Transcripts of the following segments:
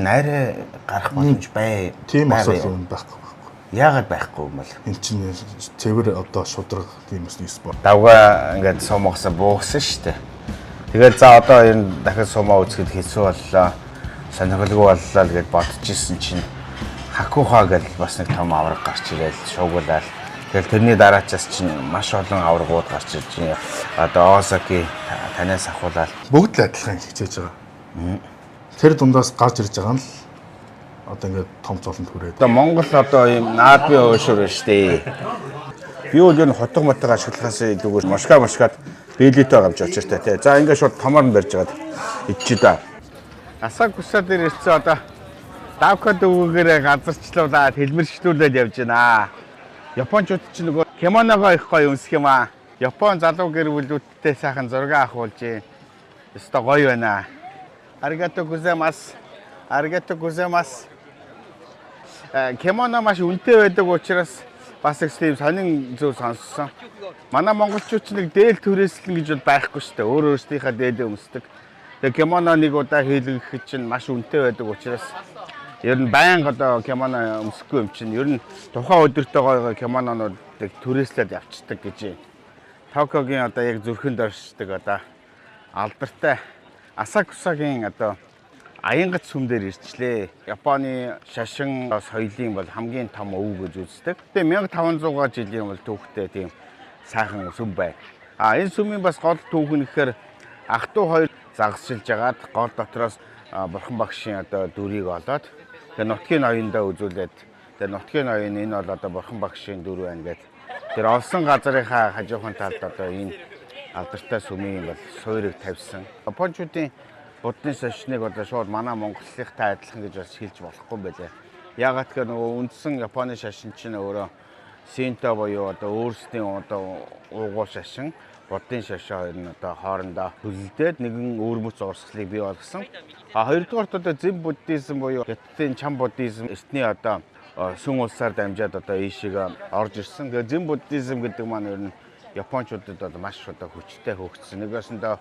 Найраа гарах боломж бай. Тийм байгаа асуудал юу? юм байхгүй байхгүй. Яагаад байхгүй юм бол? Энд чинь цэвэр одоо шудраг тийм ус спорт. Давгаа ингээд сумгасаа буугсан шүү дээ. Тэгээд за одоо энэ дахин сумаа үзэхэд хэцүү боллоо. Сонирхолгүй боллоо л гэж бодож исэн чинь Хакуха гэж бас нэг том авраг гарч ирэл шуугуулаад. Тэгэл тэрний дараачаас чинь маш олон аврагууд гарч ирж байна. Одоо Осаки танаас ахуулаад Бүгд л адилхан хичээж байгаа. Тэр дундаас гарч ирж байгаа нь л одоо ингээд том золонд хүрээд. Одоо Монгол одоо ийм наадмын уушуур байна шүү дээ. Би бол энэ хотго мотог ашиглахаас илүүгээр мошка мошкад бэлитэй гамж очиртай тий. За ингээд шууд томоор нь барьж агаад ичжээ да. Асакуса дээр ирсэн одоо давка дөвгөрөө газарчлуулаад хэлмэрчлүүлээд явж байна. Япончууд ч нөгөө кимоногоо их гоё өмсөх юм аа. Япон залуу гэр бүлүүдтэй сайхан зураг авахулж юм. Өстой гоё байна. Аригато гозаймас. Аригато гозаймас. Кимоно маш үнэтэй байдаг учраас бас их тийм сонин зүйл сонссон. Манай монголчууд ч нэг дээл түрээслэн гэж бол байхгүй шүү дээ. Өөр өөрсдийнхээ дээлээ өмсдөг. Тэгээ кимоно нэг удаа хийлгэхэд чинь маш үнэтэй байдаг учраас ер нь байнга одоо кимоно өмсөхгүй юм чинь ер нь тухайн өдөртөө гоё гоё кимононуудыг түрээслээд явцдаг гэж юм. Токиогийн одоо яг зүрхэнд оршдог одоо алдартай Асакусагийн одоо Аянгат сүм дээр ирчлээ. Японы шашин соёлын бол хамгийн том өв гэж үздэг. Тэгээ 1500 жилийн бол түүхтэй тийм сайхан сүм байна. А энэ сүмийн бас гол түүх нь гэхээр ах トゥ хоёр загасчилж агаад гол дотроос бурхан багшийн одоо дүрийг олоод тэгээ нутгийн ноёндоо үзүүлээд тэгээ нутгийн ноён энэ бол одоо бурхан багшийн дүр байна гэд тэр олсон газрынхаа хажуухан талд одоо энэ алдартай сүмийн бол суурийг тавьсан. Япончуудын буддын шашныг одоо шууд манай монголынхтай адилхан гэж бас хэлж болохгүй юм байлээ. Яагаад гэхээр нөгөө үндсэн Японы шашин чинь өөрөө синто буюу одоо өөрсдийн одоо уугуул шашин, буддын шашин хоёр нь одоо хоорондоо хөлөлдөөд нэгэн өвөрмөц урсгалыг бий болгосон. А хоёрдугаарт одоо зэн буддизм буюу Хятадын чам буддизм эртний одоо сүн улсаар дамжаад одоо ийшээ орж ирсэн. Тэгээ зэн буддизм гэдэг маань ер нь Япончуудад бол маш одоо хүчтэй хөгжсөн. Нэгөөсөндөө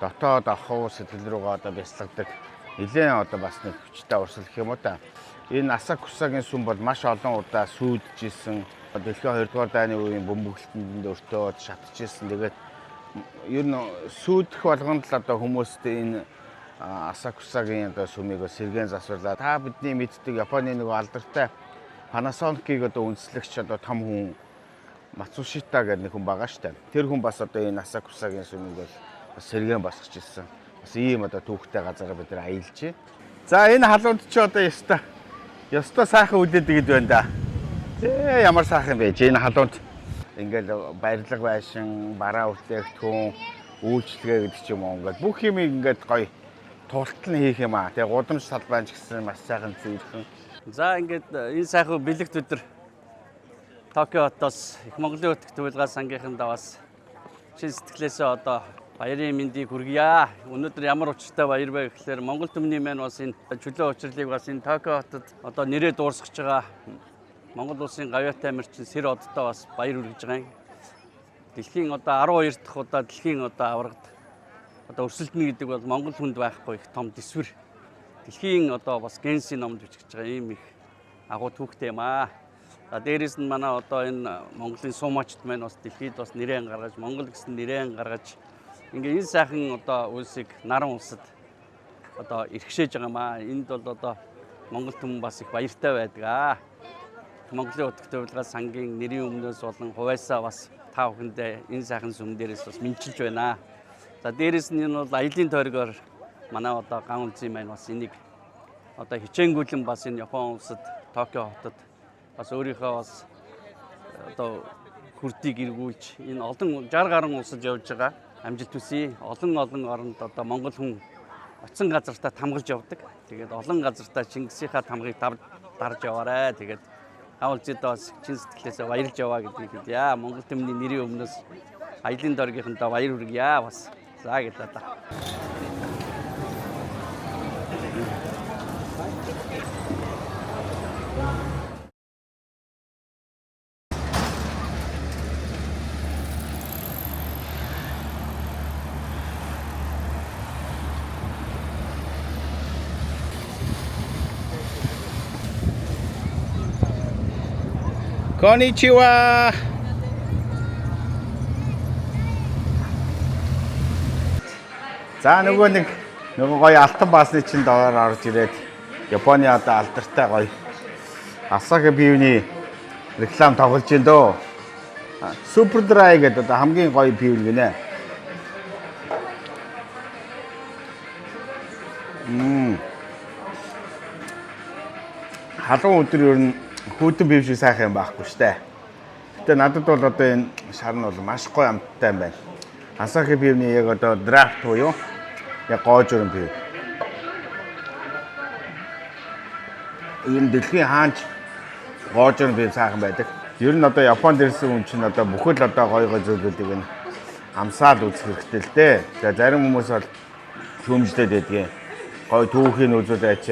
дотоод охуу сэтгэл рүүгээ одоо бясалгадаг нэлээд одоо бас нэг хүчтэй урсгал гэх юм уу та. Энэ Асакусагийн сүм бол маш олон удаа сүйдэж исэн. Дэлхийн 2 дугаар дайны үеийн бөмбөглөлтөнд өртөөд шатж исэн. Тэгээд ер нь сүйдэх болгонд л одоо хүмүүст энэ Асакусагийн одоо сүмийг сэргээн засварлаа. Та бидний мэддэг Японы нөгөө алдартай Panasonic-ийг одоо үндэслэгч одоо том хүн Мацушита гэдэг нэг хүн байгаа штэ. Тэр хүн бас одоо энэ Асакусагийн сүмийг бол бас сэргээн босгож ирсэн. Бас ийм одоо түүхтэй газараа бид нар аялж байна. За энэ халуунд чи одоо ёстой сайхан үлдээдэг гэд байна да. Зээ ямар сайхан юм бэ? Энэ халуунд ингээл барилга байшин, бараа бүтээгдэхүүн, үйлчилгээ гэдэг ч юм уу ингээд бүх юм ингээд гоё тултал нь хийх юм аа. Тэгээ гудамж салбай ч гэсэн маш сайхан зүйрхэн. За ингээд энэ сайхан бэлэгт өдөр Токио хотоос их Монголын өтөх төвлөгөө сангийнхандаа бас шин сэтгэлээсээ одоо баярын мэндийг хүргье. Өнөөдөр ямар учиртай баяр вэ гэхлээр Монгол түмний маань бас энэ чөлөө учирлыг бас энэ Токио хотод одоо нэрээ дуурсгаж байгаа Монгол улсын гавьяатай мэрчин сэр одтой бас баяр хүргэж байгаа юм. Дэлхийн одоо 12 дахь удаа дэлхийн одоо аврагд одоо өрсөлдөнө гэдэг бол Монгол хүнд байхгүй их том төсвөр. Дэлхийн одоо бас Генсийн номд бичигдэж байгаа ийм их агуу түүхтэй юм аа. За дээрээс нь манай одоо энэ Монголын суумачд маань бас дэлхийд бас нэрэн гаргаж, Монгол гэсэн нэрэн гаргаж ингээ энэ сайхан одоо улсыг наран улсад одоо эрхшээж байгаа юм аа. Энд бол одоо Монгол түмэн бас их баяртай байдаг аа. Монголын утга төвлөгөө сангийн нэрийн өмнөөс болон хувьяасаа бас та бүхэндээ энэ сайхан сүм дээрээс бас мэдчилж байна. За дээрээс нь энэ бол аялын тойргоор манай одоо ган үлзийн маань бас энийг одоо хичээнгүйлэн бас энэ Япон улсад Токио хотод бас өөрийнхөө бас одоо хүрдийг эргүүлж энэ олон 60 гаруй улсад явж байгаа амжилт хүсье. Олон олон оронд одоо монгол хүн очисон газартаа тамгалж явдаг. Тэгээд олон газартаа Чингисийнхаа тамгыг дарж яваарэ. Тэгээд ган үлзийдээ бас чин сэтгэлээсээ баярлж яваа гэдгийг хэлье. Монгол түмний нэрийн өмнөөс аялын доргийнхандаа баяр хүргье бас. За гэлээ та. Konnichiwa. За нөгөө нэг нөгөө гоё алтан баасны чинь доор орж ирээд Японы одоо алдартай гоё Асахи пивний реклам тоглож байна дөө. Super Dry гэдэг одоо хамгийн гоё пив гинэ. Халуун өдөр ер нь хүйтэн пив шиг сайхан юм байхгүй штэ. Гэтэ надад бол одоо энэ шар нь бол маш гоё амттай юм байна. Асахи пивний яг одоо драфт буюу яг гоожрон пив. Ер нь дэлхийн хаанч гоожрон пив сайхан байдаг. Ер нь одоо Японд ирсэн хүн чинь одоо бүхэл одоо гоё гоё зүйлүүдийг нь амсаад үзэх хэрэгтэй л дээ. За зарим хүмүүс бол шүүмжлээд байдгийн. Гоё түүхийн үзүүлээч,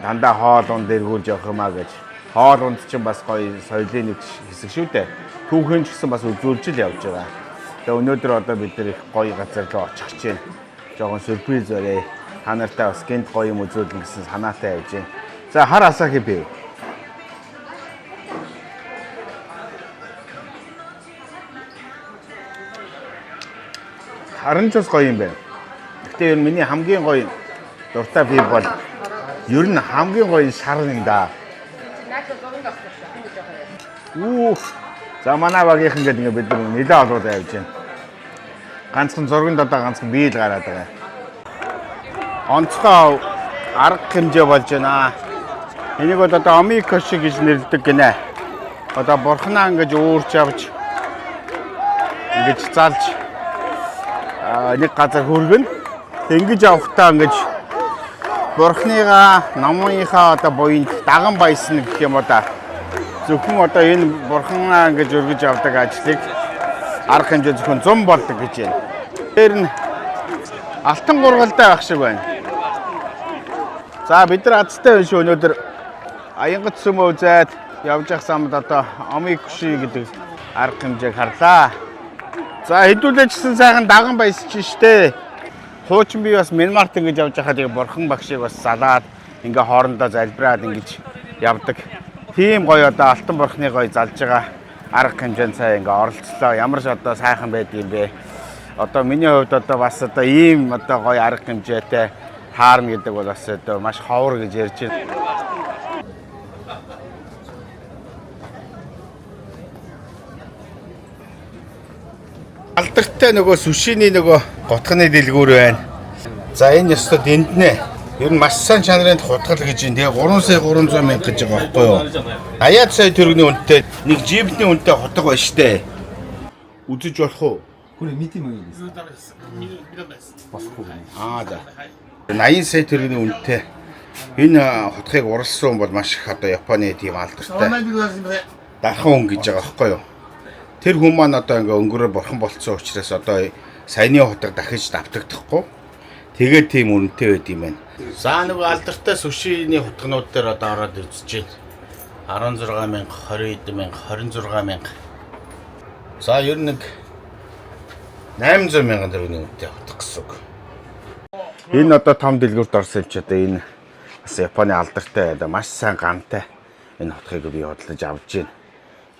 дандаа хоол унд дэргүүлж явах юм а гэж. Хоол унд чинь бас гоё соёлын нэг хэсэг шүү дээ. Түүхийн ч гэсэн бас үзүүлж л явж байгаа. Тэгээ өнөөдөр одоо бид нар их гоё газар руу очих гэж байна. Жохон сюрприз барай. Та нартай бас гинт гоё юм үзүүлнэ гэсэн санаатай явж байна. За хар Асахи пив. Харан ч бас гоё юм байна. Гэтэ ер нь миний хамгийн гоё дуртай пив бол ер нь хамгийн гоё нь шар юм да. Үу. За манай багийнхан гэдэг ингээ бид нар нэлээд олоод явж байна. Ганцхан зурганд одоо ганцхан бие л гараад байгаа. Онцгой арга хэмжээ болж байна. Энийг бол одоо омикоши гэж нэрлэдэг гинэ. Одоо бурхнаа ингэж уурч авч ингэж залж нэг газар хүргэн. Ингэж явахдаа ингэж бурхныгаа номынхаа одоо буянд даган баясна гэх юм уу да. Зөвхөн одоо энэ бурхнаа ингэж өргөж авдаг ажлыг арга хэмжээ зөвхөн 100 болдог гэж байна. Тэр нь алтан гургалтай байх шиг байна. За бид нар азтай байна шүү өнөөдөр аянгат сүм үзээд явж явах самд одоо омикуши гэдэг арга хэмжээг харлаа. За хэдүүлээчсэн сайхан даган баясч штэ. Хуучин би бас Мянмарт ингэж явж байхад яг бурхан багшийг бас залаад ингээ хоорондоо залбираад ингэж явдаг. Тийм гоё одоо алтан бурхны гоё залж байгаа арга хэмжээнд сая ингээ оролцлоо. Ямар ч одоо сайхан байдаг юм бэ. Одоо миний хувьд одоо бас одоо ийм одоо гоё арга хэмжээтэй таарна гэдэг бол бас одоо маш ховор гэж ярьж байна. Алдартай нөгөө сүшиний нөгөө гутганы дэлгүүр байна. За энэ ёстой дэнднэ. Ер нь маш сайн чанарын хутгал гэж юм. Тэгээ 3 сая 300 мянга гэж байгаа байхгүй юу? 80 сая төгрөгийн үнэтэй нэг джипний үнэтэй хутга байна штэ. Үзэж болох уу? これ見てもいいですかболохгүй. Аа за. 80 сая төгрөгийн үнэтэй энэ хутгийг уралсан хүн бол маш их одоо Японы тийм алдартай дархан хүн гэж байгаа байхгүй юу? Тэр хүн маань одоо ингээ өнгөрөө бурхан болцсон учраас одоо саяны хутга дахиж давтагдахгүй. Тэгээд тийм үнэтэй байд юм байна. За нөгөө алдартай сүшиний хутганууд дээр одоо ороод үзэж байна. 16 мянга, 20 мянга, 26 мянга. За ер нь нэг 800 мянган төгрөгийн үнэтэй хутга гэсэн үг. Энэ одоо том дэлгүүрт орсон юм чи одоо энэ бас Японы алдартай одоо маш сайн гантай энэ хотхыг би худалдаж авч байна.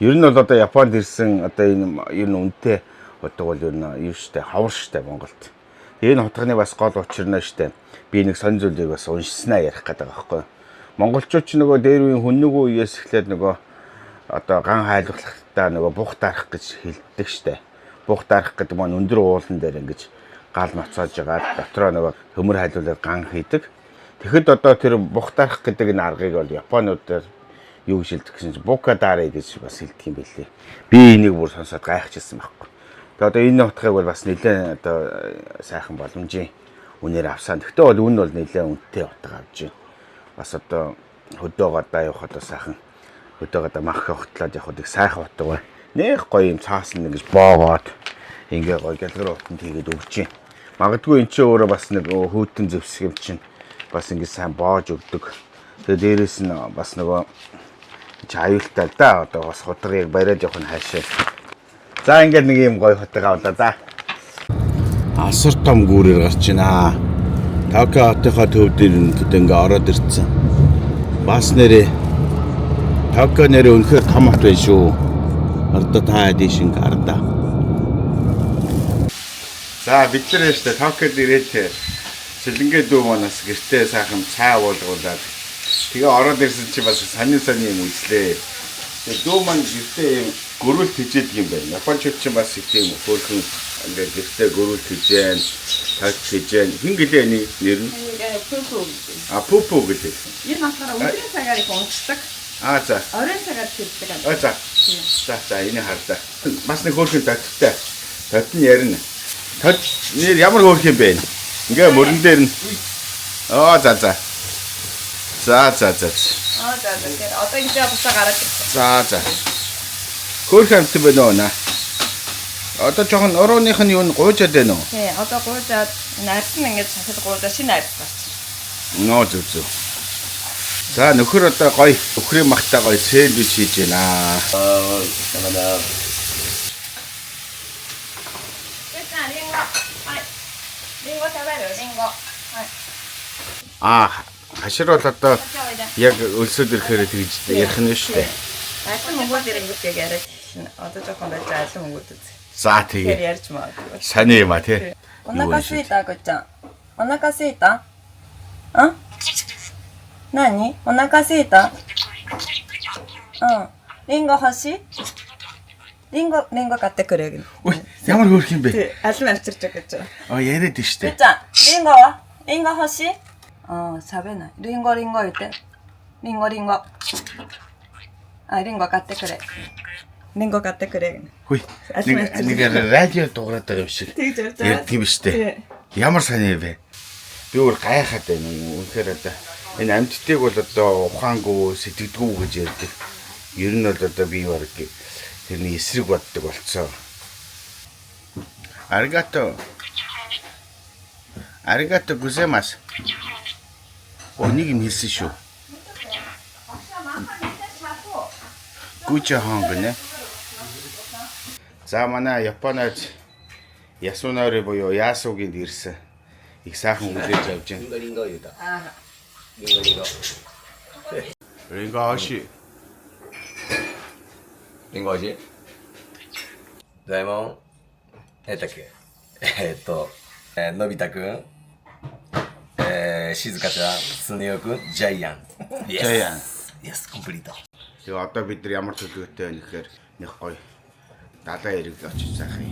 Ер нь бол одоо Японд ирсэн одоо энэ ер нь үнэтэй хотго бол ер нь юу штэ ховор штэ Монголд. Энэ хотгоны бас гол учир нь штэ би нэг сонь зүйлийг бас уншсанаа ярих гэдэг байгаа байхгүй юу. Монголчууд ч нөгөө дээр үеийн хүннүгүү үеэс эхлээд нөгөө одоо ган хайлуулахдаа нөгөө бух дарах гэж хэлдэг штэ. Бух дарах гэдэг маань өндөр уулан дээр ингэж гал ноцоож байгаа дотроо нөгөө төмөр хайлуулаад ган хийдэг. Тэгэхэд одоо тэр бух дарах гэдэг энэ аргыг бол Японуудаар юу гэж хэлдэг гэсэн чинь букадаре гэж бас хэлдэг юм билээ. Би энийг бүр сонсоод гайхчихсан байхгүй. Тэгээ одоо энэ утгыг бол бас нэлээд одоо сайхан боломжийн үнээр авсан. Гэхдээ бол үн бол нэлээд үнэтэй утга авч байна. Бас одоо хөдөө гадаа явах одоо сайхан хөдөө гадаа мах явахтлаад явахад их сайхан утга байна. Нэх гоё юм цаасан ингэж боогоод ингээ гоё гэлгэр утанд хийгээд өгч байна. Магадгүй эн чинь өөрөө бас нэг хүүтэн зэвсэг юм чинь бас ингэ сайн боож өгдөг. Тэгээ дээрэс нь бас нөгөө чи аюултай л да. Одоо бас хутгийг бариад явах нь хайшаа. За ингээд нэг юм гоё хутга авлаа да. Асар том гүүрээр гарч байна. Токио хотынхоо төв дээр ингээд ингээ ороод ирсэн. Бас нэрээ Токио нэрээ үнэхээр том хот байна шүү. Ордо та дийшин гарда. За бид нар штэ Токиод ирээд Сэлэнгэ дүү манаас гэртээ сайхан цай уулгуулад тэгээ ороод ирсэн чи бас сонин сонин юм үзлээ. Тэгээ дүү маань гэртээ юм гөрүүл тэжээдэг юм байна. Япончууд чинь бас их тийм хөөрхөн ингээд гэртээ гөрүүл тэжээн, таг тэжээн. Хэн гэлээ энэ нэр нь? Пүпү. А пүпү гэлээ. Энэ болохоор өдрийн цагаар их унтдаг. А за. Оройн цагаар тэрдэг. А за. За за энийг харлаа. Бас нэг хөөрхөн таттай. Тод нь ярина. Тод нэр ямар хөөрхөн юм бэ? Ингээ мөрөн дээр нь. Аа за за. За за за. Аа за за. Тэгэхээр одоо ингэ бусаа гараад ирсэн. За за. Хөөрхөн амт байна уу наа? Одоо жоохон урууных нь юу н гуйжаад байна уу? Тий, одоо гуйжаад энэ арьс нь ингэж шахал гуйжаа шинэ арьс гарч. Нөө зүг зүг. За нөхөр одоо гоё өхрийн махтай гоё сэндвич хийж байна. リンゴ。はい。リンゴ食べるリンゴ。はい。 Аа хашир бол одоо こっちおいで。 яг өлсөд ирэхээр тэгж ярих нь шүү дээ. Алин мөнгүүд ирэнгүүт яг яриад эхэлнэ. Одоо жоохон байж алин мөнгүүд үз. За Тэгэхээр тэгээ. ярьж магадгүй. Сони юм а тий. お腹すいたぐちゃん。お腹すいたん何お腹すいたうん。リンゴ欲しいリンゴ、リンゴ買ってくる。 Үй ямар хөөрх юм бэ? Тий, алин авчирч өгч байгаа. Аа яриад нь шүү ぐ дээ. ちゃん、リンゴはリンゴ欲しいああ、喋んない。リンゴリンゴ言って。リンゴリンゴ。あ、リンゴ買ってくれ。リンゴ買ってくれ。 Хүй нэг нэг радио дуурайд байгаа юм шиг. Тэгж ярьж байгаа. Ярьдаг юм шүү дээ. Ямар сони юм бэ? Би өөр гайхаад байна. Үнэхээр одоо энэ амьдтыг бол одоо ухаангүй сэтгэдэггүй гэж ярьдаг. Ер нь бол одоо би баг тэрний эсрэг боддог болцсон. Аригато. Аригато гузэмас. О нэг юм хэлсэн шүү. Гүчэ хон гэнэ. За манай Японод Ясунори буюу Ясугийн ирсэн. Их сайхан хүлээж авч байна. リンゴ言うた。リンゴリンゴ。 Ринго оши. リンゴ美味しいドラえもん、何やったっけえーっと、えーのび太くん、えー、しずかちゃん、スネ夫くん、ジャイアン。イエジャイアンス。イエス、コンプリート。 Тэгээ одоо бид нар ямар төлөвлөгөөтэй байна гэхээр нэг гоё далайн эрэг очиж сайхан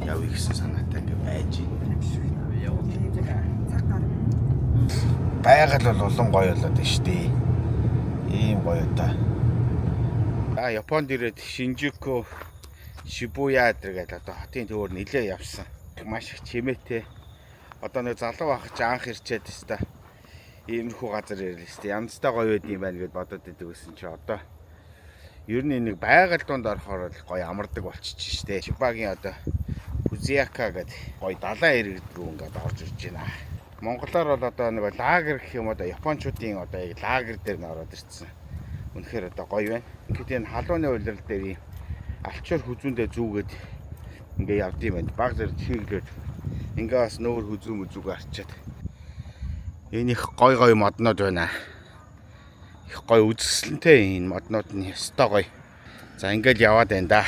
явъя гэсэн санаатай ингээ байж байна. Байгаль бол улам гоё болоод байна шүү дээ. Ийм гоё одоо. А Японд ирээд Шинжуку, Шибуя гэдэг одоо хотын төвөөр нилээ явсан. Маш их чимээтэй. Одоо нэг залуу ах чи анх ирчээд өстой. Иймэрхүү газар ирлээ өстой. Янзтай гоё байд юм байна гэд бодоод идэг гэсэн чи одоо ер нь нэг байгаль донд орохоор л гоё амардаг болчихж штэ. Чибагийн одоо Фузияка гэдэг гоё далайн иргэд рүү ингээд орж ирж байна. Монголоор бол одоо нэг лагер гэх юм одоо японочдын одоо яг лагер дээр нь ороод ирсэн. Үнэхээр одоо гоё байна. Ингээд энэ халууны улирал дээр ийм алчуур хүзүүндээ зүүгээд ингээ явд юм байна. Баг зэрэг чиглээд ингээ бас нөөр хүзүү мүзүүг арчаад. Энэ их гой гой моднод байна. Их гой үзэсгэлэнтэй энэ моднууд нь ёстой гоё. За ингээл яваад байна да.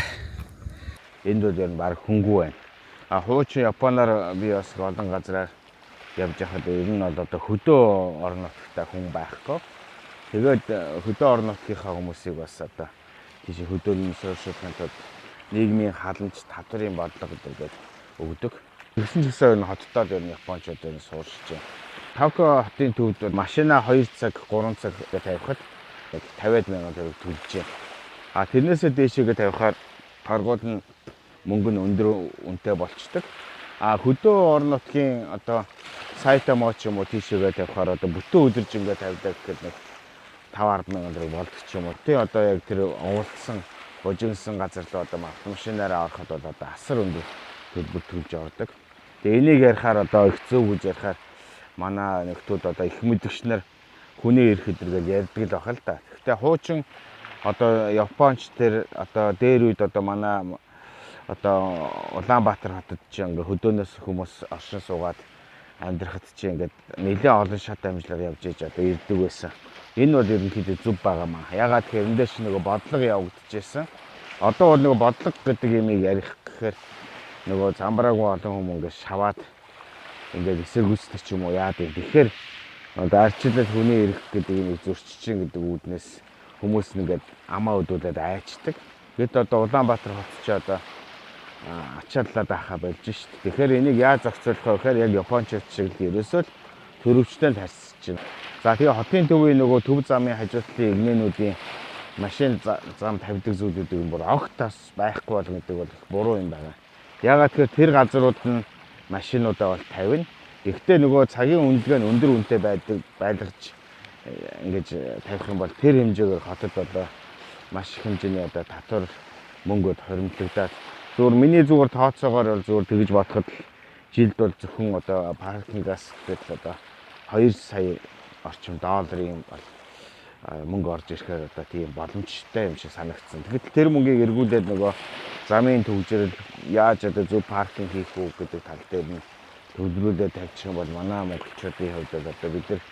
Энд бол ер нь баг хөнгүү байна. А хуучин Японоор би бас олон газараар явж байхад ер нь бол одоо хөдөө орон нутагта хүн байхгүй. Тэгээд хөдөө орон нутгийнхаа хүмүүсийг бас одоо тийш хөдөөлн суурьшуулахын тулд нийгмийн халамж татварын бодлого гэдэг өгдөг. Тэгсэн ч гэсэн энэ хотдоо ер нь японочууд ер нь суурьшиж байна. Токио хотын төвд бол машина 2 цаг, 3 цаг гэж тавихад яг 50 мянган төгрөг төлж байна. А тэрнээсээ дээшээгээ тавихаар торгуул нь мөнгө нь өндөр үнэтэй болчдөг. А хөдөө орон нутгийн одоо Сайтама ч юм уу тийшээгээ тавихаар одоо бүтэн өдөржингөө тавьдаг гэхэд нэг 5 10 мянган төгрөг болдог ч юм уу. Тэ одоо яг тэр оволцсон, бужигнсан газар руу одоо автомашинаараа ороход бол одоо асар өндөр төлбөр төлж ордог. Тэгээ энийг ярихаар одоо их зөв гэж ярихаар манай нөхдүүд одоо их мэдгчнэр хүний эрх эдэргээл ярьдаг л байх л да. Гэхдээ хуучин одоо Японч тэр одоо дээр үед одоо манай одоо Улаанбаатар хотод чи ингээ хөдөөнөөс хүмүүс оршин суугаад амьдрахад чи ингээд нэлээд олон шат амжилтаар явж иж одоо ирдэг байсан. Энэ бол ерөнхийдөө зөв байгаа маа. Ягаад гэхээр эндээс чи нөгөө бодлого явагдчихсэн. Одоо бол нөгөө бодлого гэдэг юмыг ярих гэхээр нөгөө замбраагүй олон хүмүүс ингээд шаваад ингээд эсэргүүцдэг ч юм уу яад юм. Тэгэхээр одоо арчлал хүний эрх гэдэг юмыг зөрчиж гэдэг үүднээс хүмүүс ингээд амаа өдүүлээд айчдаг. Гэт одоо Улаанбаатар хот чи одоо ачааллаад байхаа болж шít. Тэгэхээр энийг яаж зохицуулах вэ гэхээр яг японочууд шиг л ерөөсөө л төрөвчтэй л харьцаж байна. За тэгээ хотын төвийн нөгөө төв замын хажуу талын эгнээнүүдийн машин зам тавьдаг зүйлүүдийг бүр огт тас байхгүй бол гэдэг бол их буруу юм байна. Ягаад тэгэхээр тэр газрууд нь машинуудаа бол тавина. Гэхдээ нөгөө цагийн үнэлгээ нь өндөр үнэтэй байдаг байлгаж ингэж тавих юм бол тэр хэмжээгээр хотод одоо маш их хэмжээний одоо татвар мөнгөд хоримтлагдаад зүгээр миний зүгээр тооцоогоор бол зүгээр тэгж бодоход жилд бол зөвхөн одоо паркингаас гэтэл одоо 2 сая орчим долларын бол мөнгө орж ирэхээр одоо тийм боломжтой юм шиг санагдсан. Тэгэхдээ тэр мөнгийг эргүүлээд нөгөө замын төвжирэл яаж одоо зөв паркинг хийх үү гэдэг тал дээр нь төвлөрүүлээд тавьчих юм бол манай монголчуудын хувьд бол одоо бид нар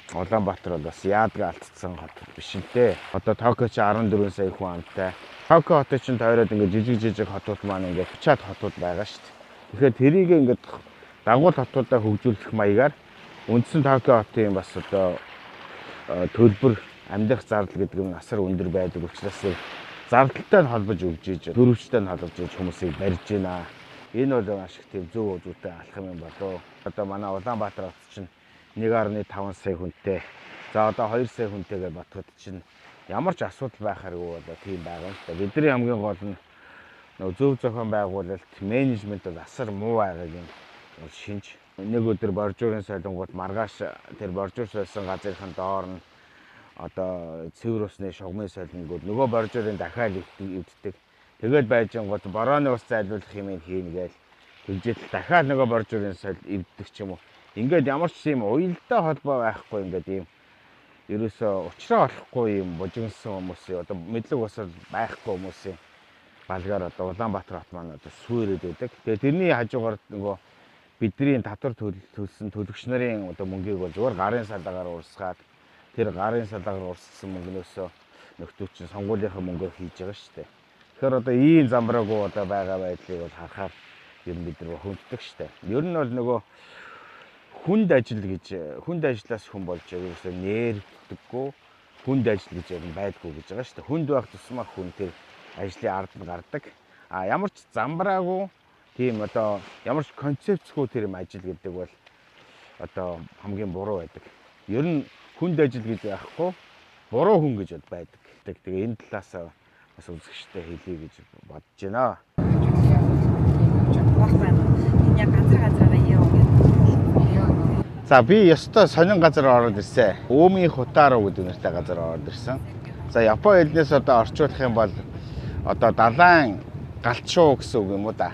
Улаанбаатар бол бас яадгаа алдсан хот биш л дээ. Одоо Токио чи 14 сая хүн амтай. Токио хотын чинь тойроод ингээд жижиг хотууд маань ингээд 30-аад хотууд байгаа шүү дээ. Тэгэхээр тэрийг ингээд дагуул хотуудаа хөгжүүлэх маягаар үндсэн Токио хотын бас одоо төлбөр амьдрах зардал гэдэг нь асар өндөр байдаг учраас зардалтай нь холбож өгч ийж төрөвчтэй нь холбож ийж хүмүүсийг барьж байна. Энэ бол маш их тийм зөв зүйтэй алхам юм болоо. Одоо манай Улаанбаатар хот чинь 1.5 сая хүнтэй. За одоо 2 сая хүнтэйгээр бодоход чинь ямар ч асуудал байхааргүй одоо тийм байгаа юм л да. Бидний хамгийн гол нь нөгөө зөв зохион байгуулалт, менежмент бол асар муу байгааг юм бол шинж. Нэг өдөр боржуурын солонгууд маргааш тэр боржуур сольсон газрынхын доор нь одоо цэвэр усны шугамын солонгууд нөгөө боржуурын дахиад эвддэг. Тэгээд байжингууд борооны ус зайлуулах юм хийнэ гээл тэгжэл дахиад нөгөө боржуурын соль эвддэг ч юм уу. Ингээд ямар ч юм уялдаа холбоо байхгүй ингээд ийм ерөөсөө учраа олохгүй юм бужигнсан хүмүүсийн одоо мэдлэг усал байхгүй хүмүүсийн балгаар одоо Улаанбаатар хот маань одоо сүйрээд байдаг. Тэгээ тэрний хажуугаар нөгөө бидний татвар төлсөн төлөгч нарын одоо мөнгийг бол зүгээр гарын салаагаар урсгаад тэр гарын салаагаар урссан мөнгнөөсөө нөхдүүд чинь сонгуулийнхаа мөнгөөр хийж байгаа шүү дээ. Тэгэхээр одоо ийм замбраагүй одоо байгаа байдлыг бол харахаар ер нь бид нар хүнддэг шүү дээ. Ер нь бол нөгөө хүнд ажил гэж хүнд ажлаас хүн болж ерөөсөө нэрдэггүй хүнд ажил гэж ер нь байдгүй гэж байгаа шүү дээ. Хүнд байх тусмаа хүн тэр ажлын ард нь гардаг. А ямар ч замбраагүй тийм одоо ямар ч концепцгүй тэр юм ажил гэдэг бол одоо хамгийн буруу байдаг. Ер нь хүнд ажил гэж байхгүй буруу хүн гэж байдаг. Тэгээ энэ талаас бас үзэгчтэй хэлье гэж бодож байна. За би ёстой сонин газар ороод ирсэн. Өөмийн Хотару гэдэг нэртэй газар ороод ирсэн. За Япон хэлнээс одоо орчуулах юм бол одоо далайн галчуу гэсэн үг юм уу да.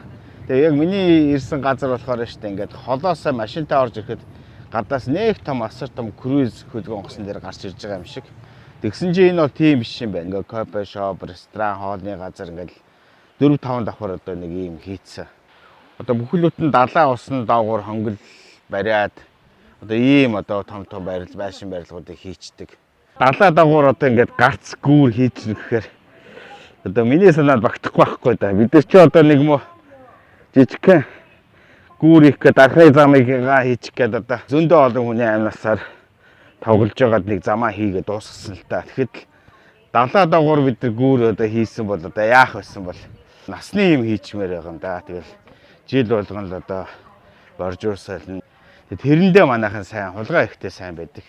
Тэгээ яг миний ирсэн газар болохоор шүү дээ ингээд холоосоо машинтаа орж ирэхэд гадаас нэг том асар том круиз хөлгөн онгоцон дээр гарч ирж байгаа юм шиг. Тэгсэн чинь энэ бол тийм биш юм байна. Ингээд кофе шоп, ресторан, хоолны газар ингээд 4-5 давхар одоо нэг ийм хийцэн. Одоо бүхэл бүтэн далайн усны доогуур хонгил бариад одоо ийм одоо том том байрал байшин барилгуудыг хийчдэг. Далай дагуур одоо ингээд гарц гүүр хийчихнэ гэхээр одоо миний санаанд багтахгүй байхгүй да. Бид нар чи одоо нэг мө жижигхэн гүүр их гээд архай замыг хийчих гээд одоо зөндөө олон хүний амнасаар тоглож байгаад нэг замаа хийгээд дуусгасан л та. Тэгэхэд далай дагуур бид нар гүүр одоо хийсэн бол одоо яах байсан бол насны юм хийчмээр байгаа юм да. Тэгэл жил болгон л одоо боржуур солино. Тэрэндээ манайхан сайн хулгай ихтэй сайн байдаг.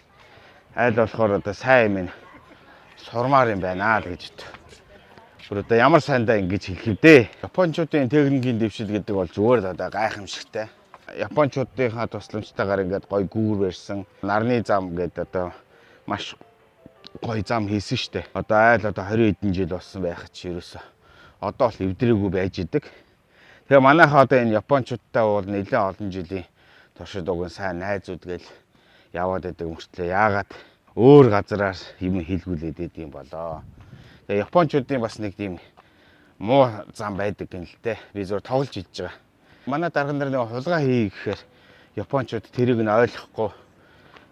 Айл болохоор одоо сайн юм сурмаар юм байна л гэж бод. Бүр одоо ямар сайндаа ингэж хэлэх вдэ. Япончуудын техникийн дэвшил гэдэг бол зүгээр л одоо гайхамшигтай. Япончуудынхаа тусламжтайгаар ингээд гой гүүр барьсан. Нарны зам гэдэг одоо маш гой зам хийсэн штэ. Одоо айл одоо 20 хэдэн жил болсон байх чи ерөөсөө одоо л эвдрээгүй байж идэг. Тэгээ манайхаа одоо энэ япончуудтай бол нэлээд олон жилийн туршид уг нь сайн найзууд гээл яваад байдаг мөртлөө яагаад өөр газараар юм хийлгүүлээд идэв юм болоо. Тэгээ япончуудын бас нэг тийм муу зам байдаг гэн л дээ. Би зөв тоглож идэж байгаа. Манай дарга нар нэг хулгай хий гэхээр япончууд тэрийг нь ойлгохгүй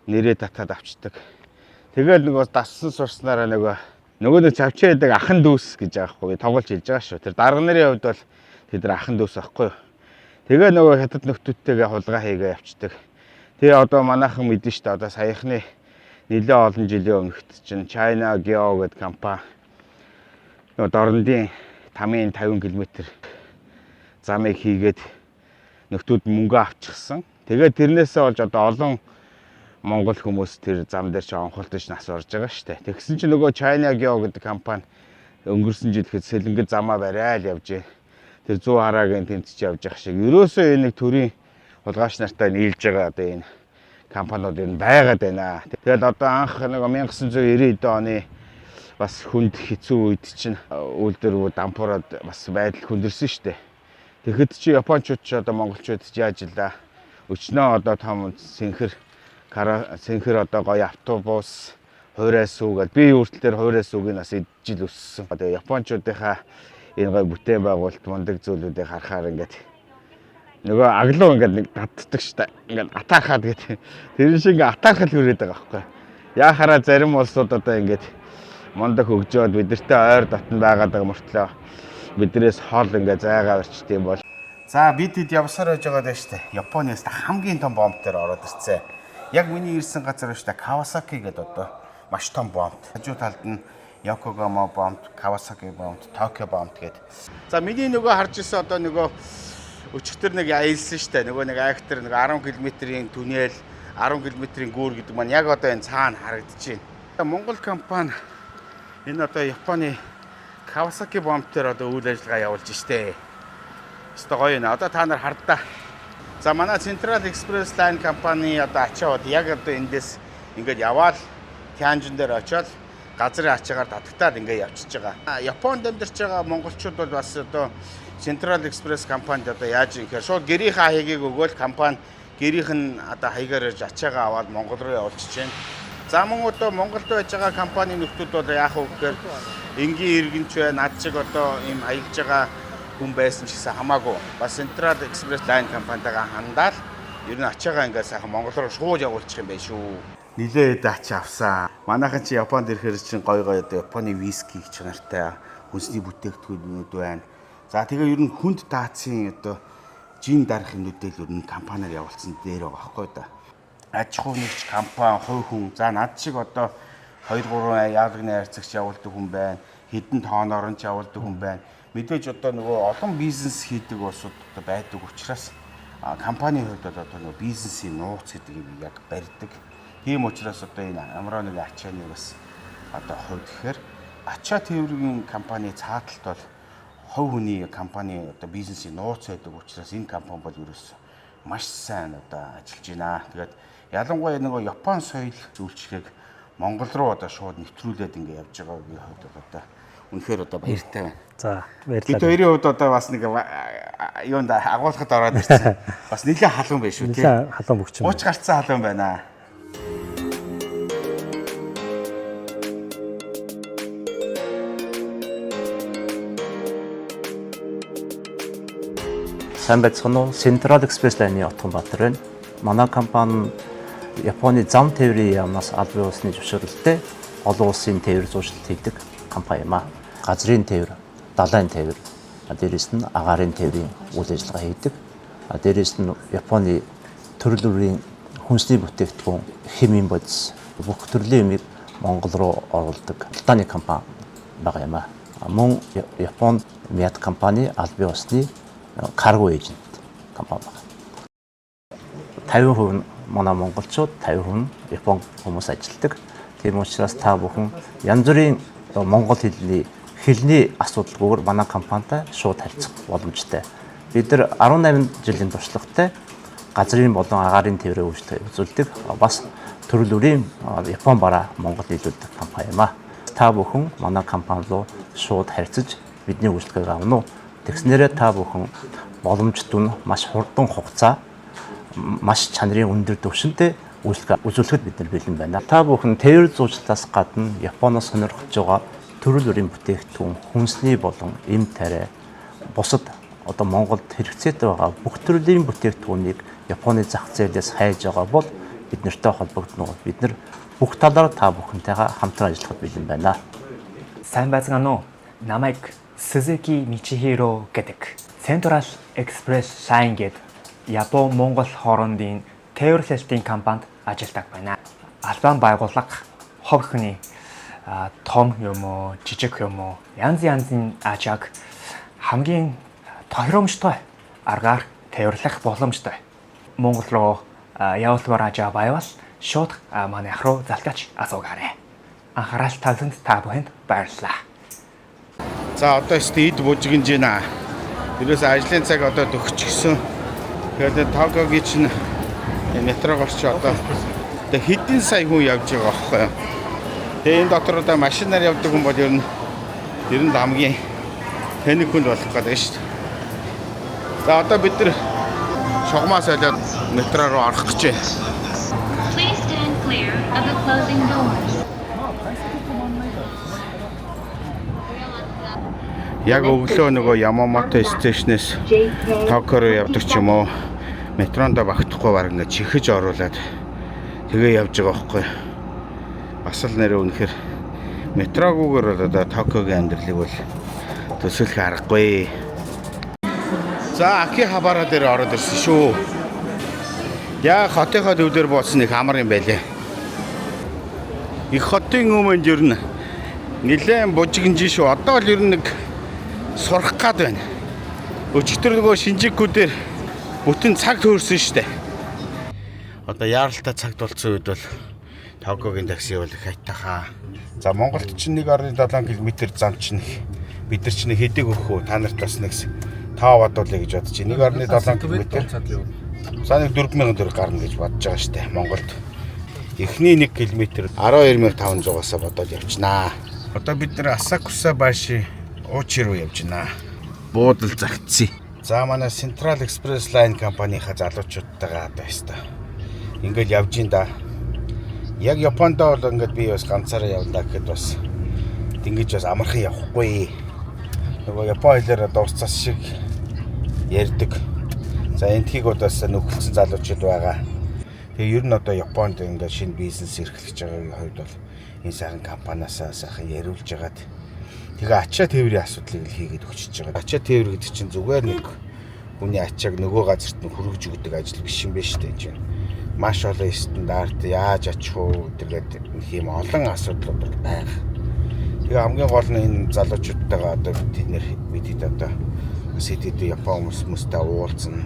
нэрээ татаад авчдаг. Тэгэл нөгөө дассан сурснараа нөгөө нэг чавчаа ядаг ахан дүүс гэж байгаа хгүй тоглож хэлж байгаа шүү. Тэр дарга нарын хувьд бол тэд нар ахан дүүс аахгүй юу. Тэгээ нөгөө хятад нөхдүүдтэйгээ хулгай хийгээ явцдаг. Тэгээ одоо манайхан мэдэн шүү дээ. Одоо саяхны нэлээд олон жилийн өмнөхт чинь China Geo гэдэг компани нөгөө дорндын тамийн 50 км замыг хийгээд нөхдүүд мөнгө авчихсан. Тэгээд тэрнээсээ болж одоо олон монгол хүмүүс тэр зам дээр чи онхолтож нас орж байгаа шүү дээ. Тэгсэн чинь нөгөө China Geo гэдэг компани өнгөрсөн жил ихэд сэлэнгэ замаа барайл явжээ. Тэр 100 хараагийн тэмцэж явж явах шиг. Ерөөсөө энэ нэг төрийн хулгайч нартай нийлж байгаа одоо энэ компаниуд ер нь байгаад байна. Тэгэл одоо анх нэг 1990 оны бас хүнд хэцүү үед чинь үйлдвэр дампуураад бас байдал хүндэрсэн шүү дээ. Тэгэхэд чи японочууд ч одоо монголчууд ч яаж илаа. Өчнөө одоо том сэнхэр сэнхэр одоо гоё автобус, хуурай сүү гэдээ би хүртэл тэр хуурай сүүгийг бас жил өссөн. Тэгээ японочуудынхаа энэ гоё бүтээн байгуулалт мундаг зүйлүүдийг харахаар ингээд нөгөө аглуу ингээд нэг татдаг штэ. Ингээд атаархаад гэдэг. Тэр шиг ингээд атаархал хүрээд байгаа байхгүй. Яа хараа зарим улсууд одоо ингээд мундаг хөгжөөд бидэртэй ойр дотн байгаад байгаа мөртлөө биднээс хол ингээд зайгаа орчт юм бол. За бид хэд явсаар байж байгаа даа штэ. Японоос хамгийн том бомб дээр ороод ирсэн. Яг миний ирсэн газар штэ Кавасаки гэдэг одоо маш том бомб. Хажуу талд нь Йокогама бомб, Кавасаки бомб, Токио бомб гэдэг. За миний нөгөө харж ирсэн одоо нөгөө өчигдөр нэг аялсан штэ. Нөгөө нэг айхтар нэг 10 км-ийн түнэл, 10 км-ийн гүүр гэдэг маань яг одоо энэ цаана харагдаж байна. Монгол компани энэ одоо Японы Кавасаки бомб дээр одоо үйл ажиллагаа явуулж штэ. Өстой гоё нэ. Одоо та нар хардаа. За манай Central Express Line компани одоо ачаа бод яг одоо эндээс ингээд яваал Тянжин дээр очиод газрын ачаагаар татагтаад ингээд явчихж байгаа. Японд амьдарч байгаа монголчууд бол бас одоо Central Express компанид одоо яаж юм гэхээр шууд гэрийнхээ хаягийг өгөөл компани гэрийнх нь одоо хаягаар ирж ачаагаа аваад Монгол руу явуулчих чинь. За мөн одоо Монголд байж байгаа компани нөхдүүд бол яах вэ гэхээр энгийн иргэнч бай, над чиг одоо ийм аялж байгаа хүн байсан ч гэсэн хамаагүй. Бас Central Express Line компанитайгаа хандаал ер нь ачаагаа ингээд сайхан Монгол руу шууд явуулчих юм байна шүү. Нилээд ачаа авсан. Манайхан чи Японд ирэхээр чинь гой гой одоо Японы виски их чанартай хүнсний бүтээгдэхүүнүүд байна. За тэгээ ер нь хүнд даацын одоо жин дарах юмнуудыг л ер нь компаниар явуулсан дээр байгаа байхгүй да. Аж ахуй нэгч компани, хувь хүн. За над шиг одоо 2 3 яалагны хайрцагч явуулдаг хүн байна. Хэдэн тооноор нь ч явуулдаг хүн байна. Мэдээж одоо нөгөө олон бизнес хийдэг улсууд одоо байдаг учраас компанийн хувьд бол одоо нөгөө бизнесийн нууц гэдэг юм яг барьдаг. Тийм учраас одоо энэ ямар нэг ачааны бас одоо хувьд гэхээр ачаа тээврийн компани цааталт бол хувь хүний компани одоо бизнесийн нууц байдаг учраас энэ компани бол ерөөсөө маш сайн одоо ажиллаж байна. Тэгээд ялангуяа нөгөө Япон соёл үйлчлэгийг Монгол руу одоо шууд нэвтрүүлээд ингэ явж байгаагийн хувьд бол одоо үнэхээр одоо баяртай байна. За Бид баярлалаа. хоёрын хувьд одоо бас нэг юунд агуулгад ороод ирсэн. Бас нэлээд халуун байх шүү тий. Нэлээд халуун бөгч юм. 30 гарцсан халуун байна. Сайн байцгаана уу? Central Express Line-ы Отгонбаатар байна. Манай компани Японы зам тээврийн яамнаас албан ёсны зөвшөөрөлттэй олон улсын тээвэр зуучлалт хийдэг компани юм аа. Газрын тээвэр, далайн тээвэр, дээрээс нь агаарын тээврийн үйл ажиллагаа хийдэг. Дээрээс нь Японы төрөл бүрийн хүнсний бүтээгдэхүүн, химийн бодис бүх төрлийн юмыг Монгол руу оруулдаг худалдааны компани байгаа юм аа. Мөн Японд Мият компани албан ёсны карго эйжент компани байна. 50% нь манай монголчууд, 50% нь Япон хүмүүс ажилладаг. Тийм учраас та бүхэн янз бүрийн монгол хэлний асуудалгүйгээр манай компанитай шууд харьцах боломжтой. Бид нар 18 жилийн туршлагатай газрын болон агаарын тээврийн үйлчлэг үзүүлдэг. Бас төрөл бүрийн Япон бараа Монгол нийлүүлдэг компани юм аа. Та бүхэн манай компани руу шууд харьцаж бидний үйлчлэгийг авна уу? Тэгснээрээ та бүхэн боломжтой нь маш хурдан хугацаа, маш чанарын өндөр түвшинтэй үйлчлэг үзүүлэхэд бид нар бэлэн байна. Та бүхэн тээвэр зуучлалаас гадна Японоос сонирхож байгаа төрөл бүрийн бүтээгдэхүүн, хүнсний болон эм тариа, бусад одоо Монголд хэрэгцээтэй байгаа бүх төрлийн бүтээгдэхүүнийг Японы зах зээлээс хайж байгаа бол бид нартай холбогдно. Бид нар Бүх талаар та бүхэнтэйгээ хамтран ажиллахад бэлэн байна. Сайн байцгаана уу? Намайг Сузуки Мичихиро гэдэг. Central Express Line гээд Япон Монгол хоорондын тээвэрлэлтийн компанид ажилладаг байна. Албан байгууллага хов хүний том юм уу, жижиг юм уу, янз янзын ачааг хамгийн тохиромжтой аргаар тээвэрлэх боломжтой. Монгол руу явуулмаар ачаа байвал шууд манайх руу залгаж асуугаарай. Анхаарал тавьсанд та бүхэнд баярлалаа. За одоо өстө эд бужигнж байна. Ерөөс ажлын цаг одоо төгсчихсөн. Тэгэхээр Токиогийн чинь метрогоор чи одоо хэдэн сая хүн явж байгаа байхгүй юу? Тэгээ энэ дотор одоо машинаар явдаг хүн бол ер нь хамгийн тэнэг хүнд болох гэдэг шүү дээ. За одоо бид нар шугамаа солиод метро руу орох гэж байна. Please stand clear of the closing doors. Яг өглөө нөгөө Ямамото station-ээс Токио руу явдаг ч юм уу, метронд багтахгүй баг ингээд чихэж оруулаад тэгээ явж байгаа байхгүй. Бас л нэрээ үнэхээр метрогүйгээр бол одоо Токиогийн амьдралыг бол төсөөлөх аргагүй. За Акихабара дээр ороод ирсэн шүү. Яг хотынхоо төв дээр буусан их амар юм байлээ. Их хотын өмнө ер нь нэлээд бужигнж шүү. Одоо л ер нь нэг сурах гад байна. Өчигдөр нөгөө Шинжику дээр бүтэн цаг төөрсөн штэ. Одоо яаралтай цаг дулцсан үед бол Токиогийн такси бол их хайтахаа. За Монголд чинь 1.7 км зам чинь бид нар чинь хэдэг өгөх үү? Та нарт бас нэг таа бодуулъя гэж бодож байна. 1.7 км. За нэг 4000 төгрөг гарна гэж бодож байгаа штэ Монголд. Эхний 1 км 12500-аас бодоод явчихнаа. Одоо бид нар Асакусабаши Уучи руу явж байна. Буудал загтсан. За манай Central Express Line компанийнхаа залуучуудтайгаа одоо өстой. Ингээл явж ин да. Яг Японд бол ингээд би бас ганцаараа явлаа гэхэд бас тэнгиж бас амархан явахгүй. Нөгөө Япон хэлээр дуурцаас шиг ярьдаг. За энтхийг бол бас нөхөлдсөн залуучууд байгаа. Тэгээ ер нь одоо Японд ингээд шинэ бизнес эрхлэж байгаагийн хувьд бол энэ сайхан компаниасаа сайхан яриулж байгаад тэгээ ачаа тээврийн асуудлыг л хийгээд өгчөж байгаа. Ачаа тээвэр гэдэг чинь зүгээр нэг хүний ачааг нөгөө газарт нь хүргэж өгдөг ажил биш юм байна шүү дээ чинь. Маш олон стандарт яаж ачих уу тэгээд нэг юм олон асуудлууд бол байгаа. Тэгээ хамгийн гол нь энэ залуучуудтайгаа одоо бид хэд одоо бас хэд хэд Япон хүмүүстэй уулзна.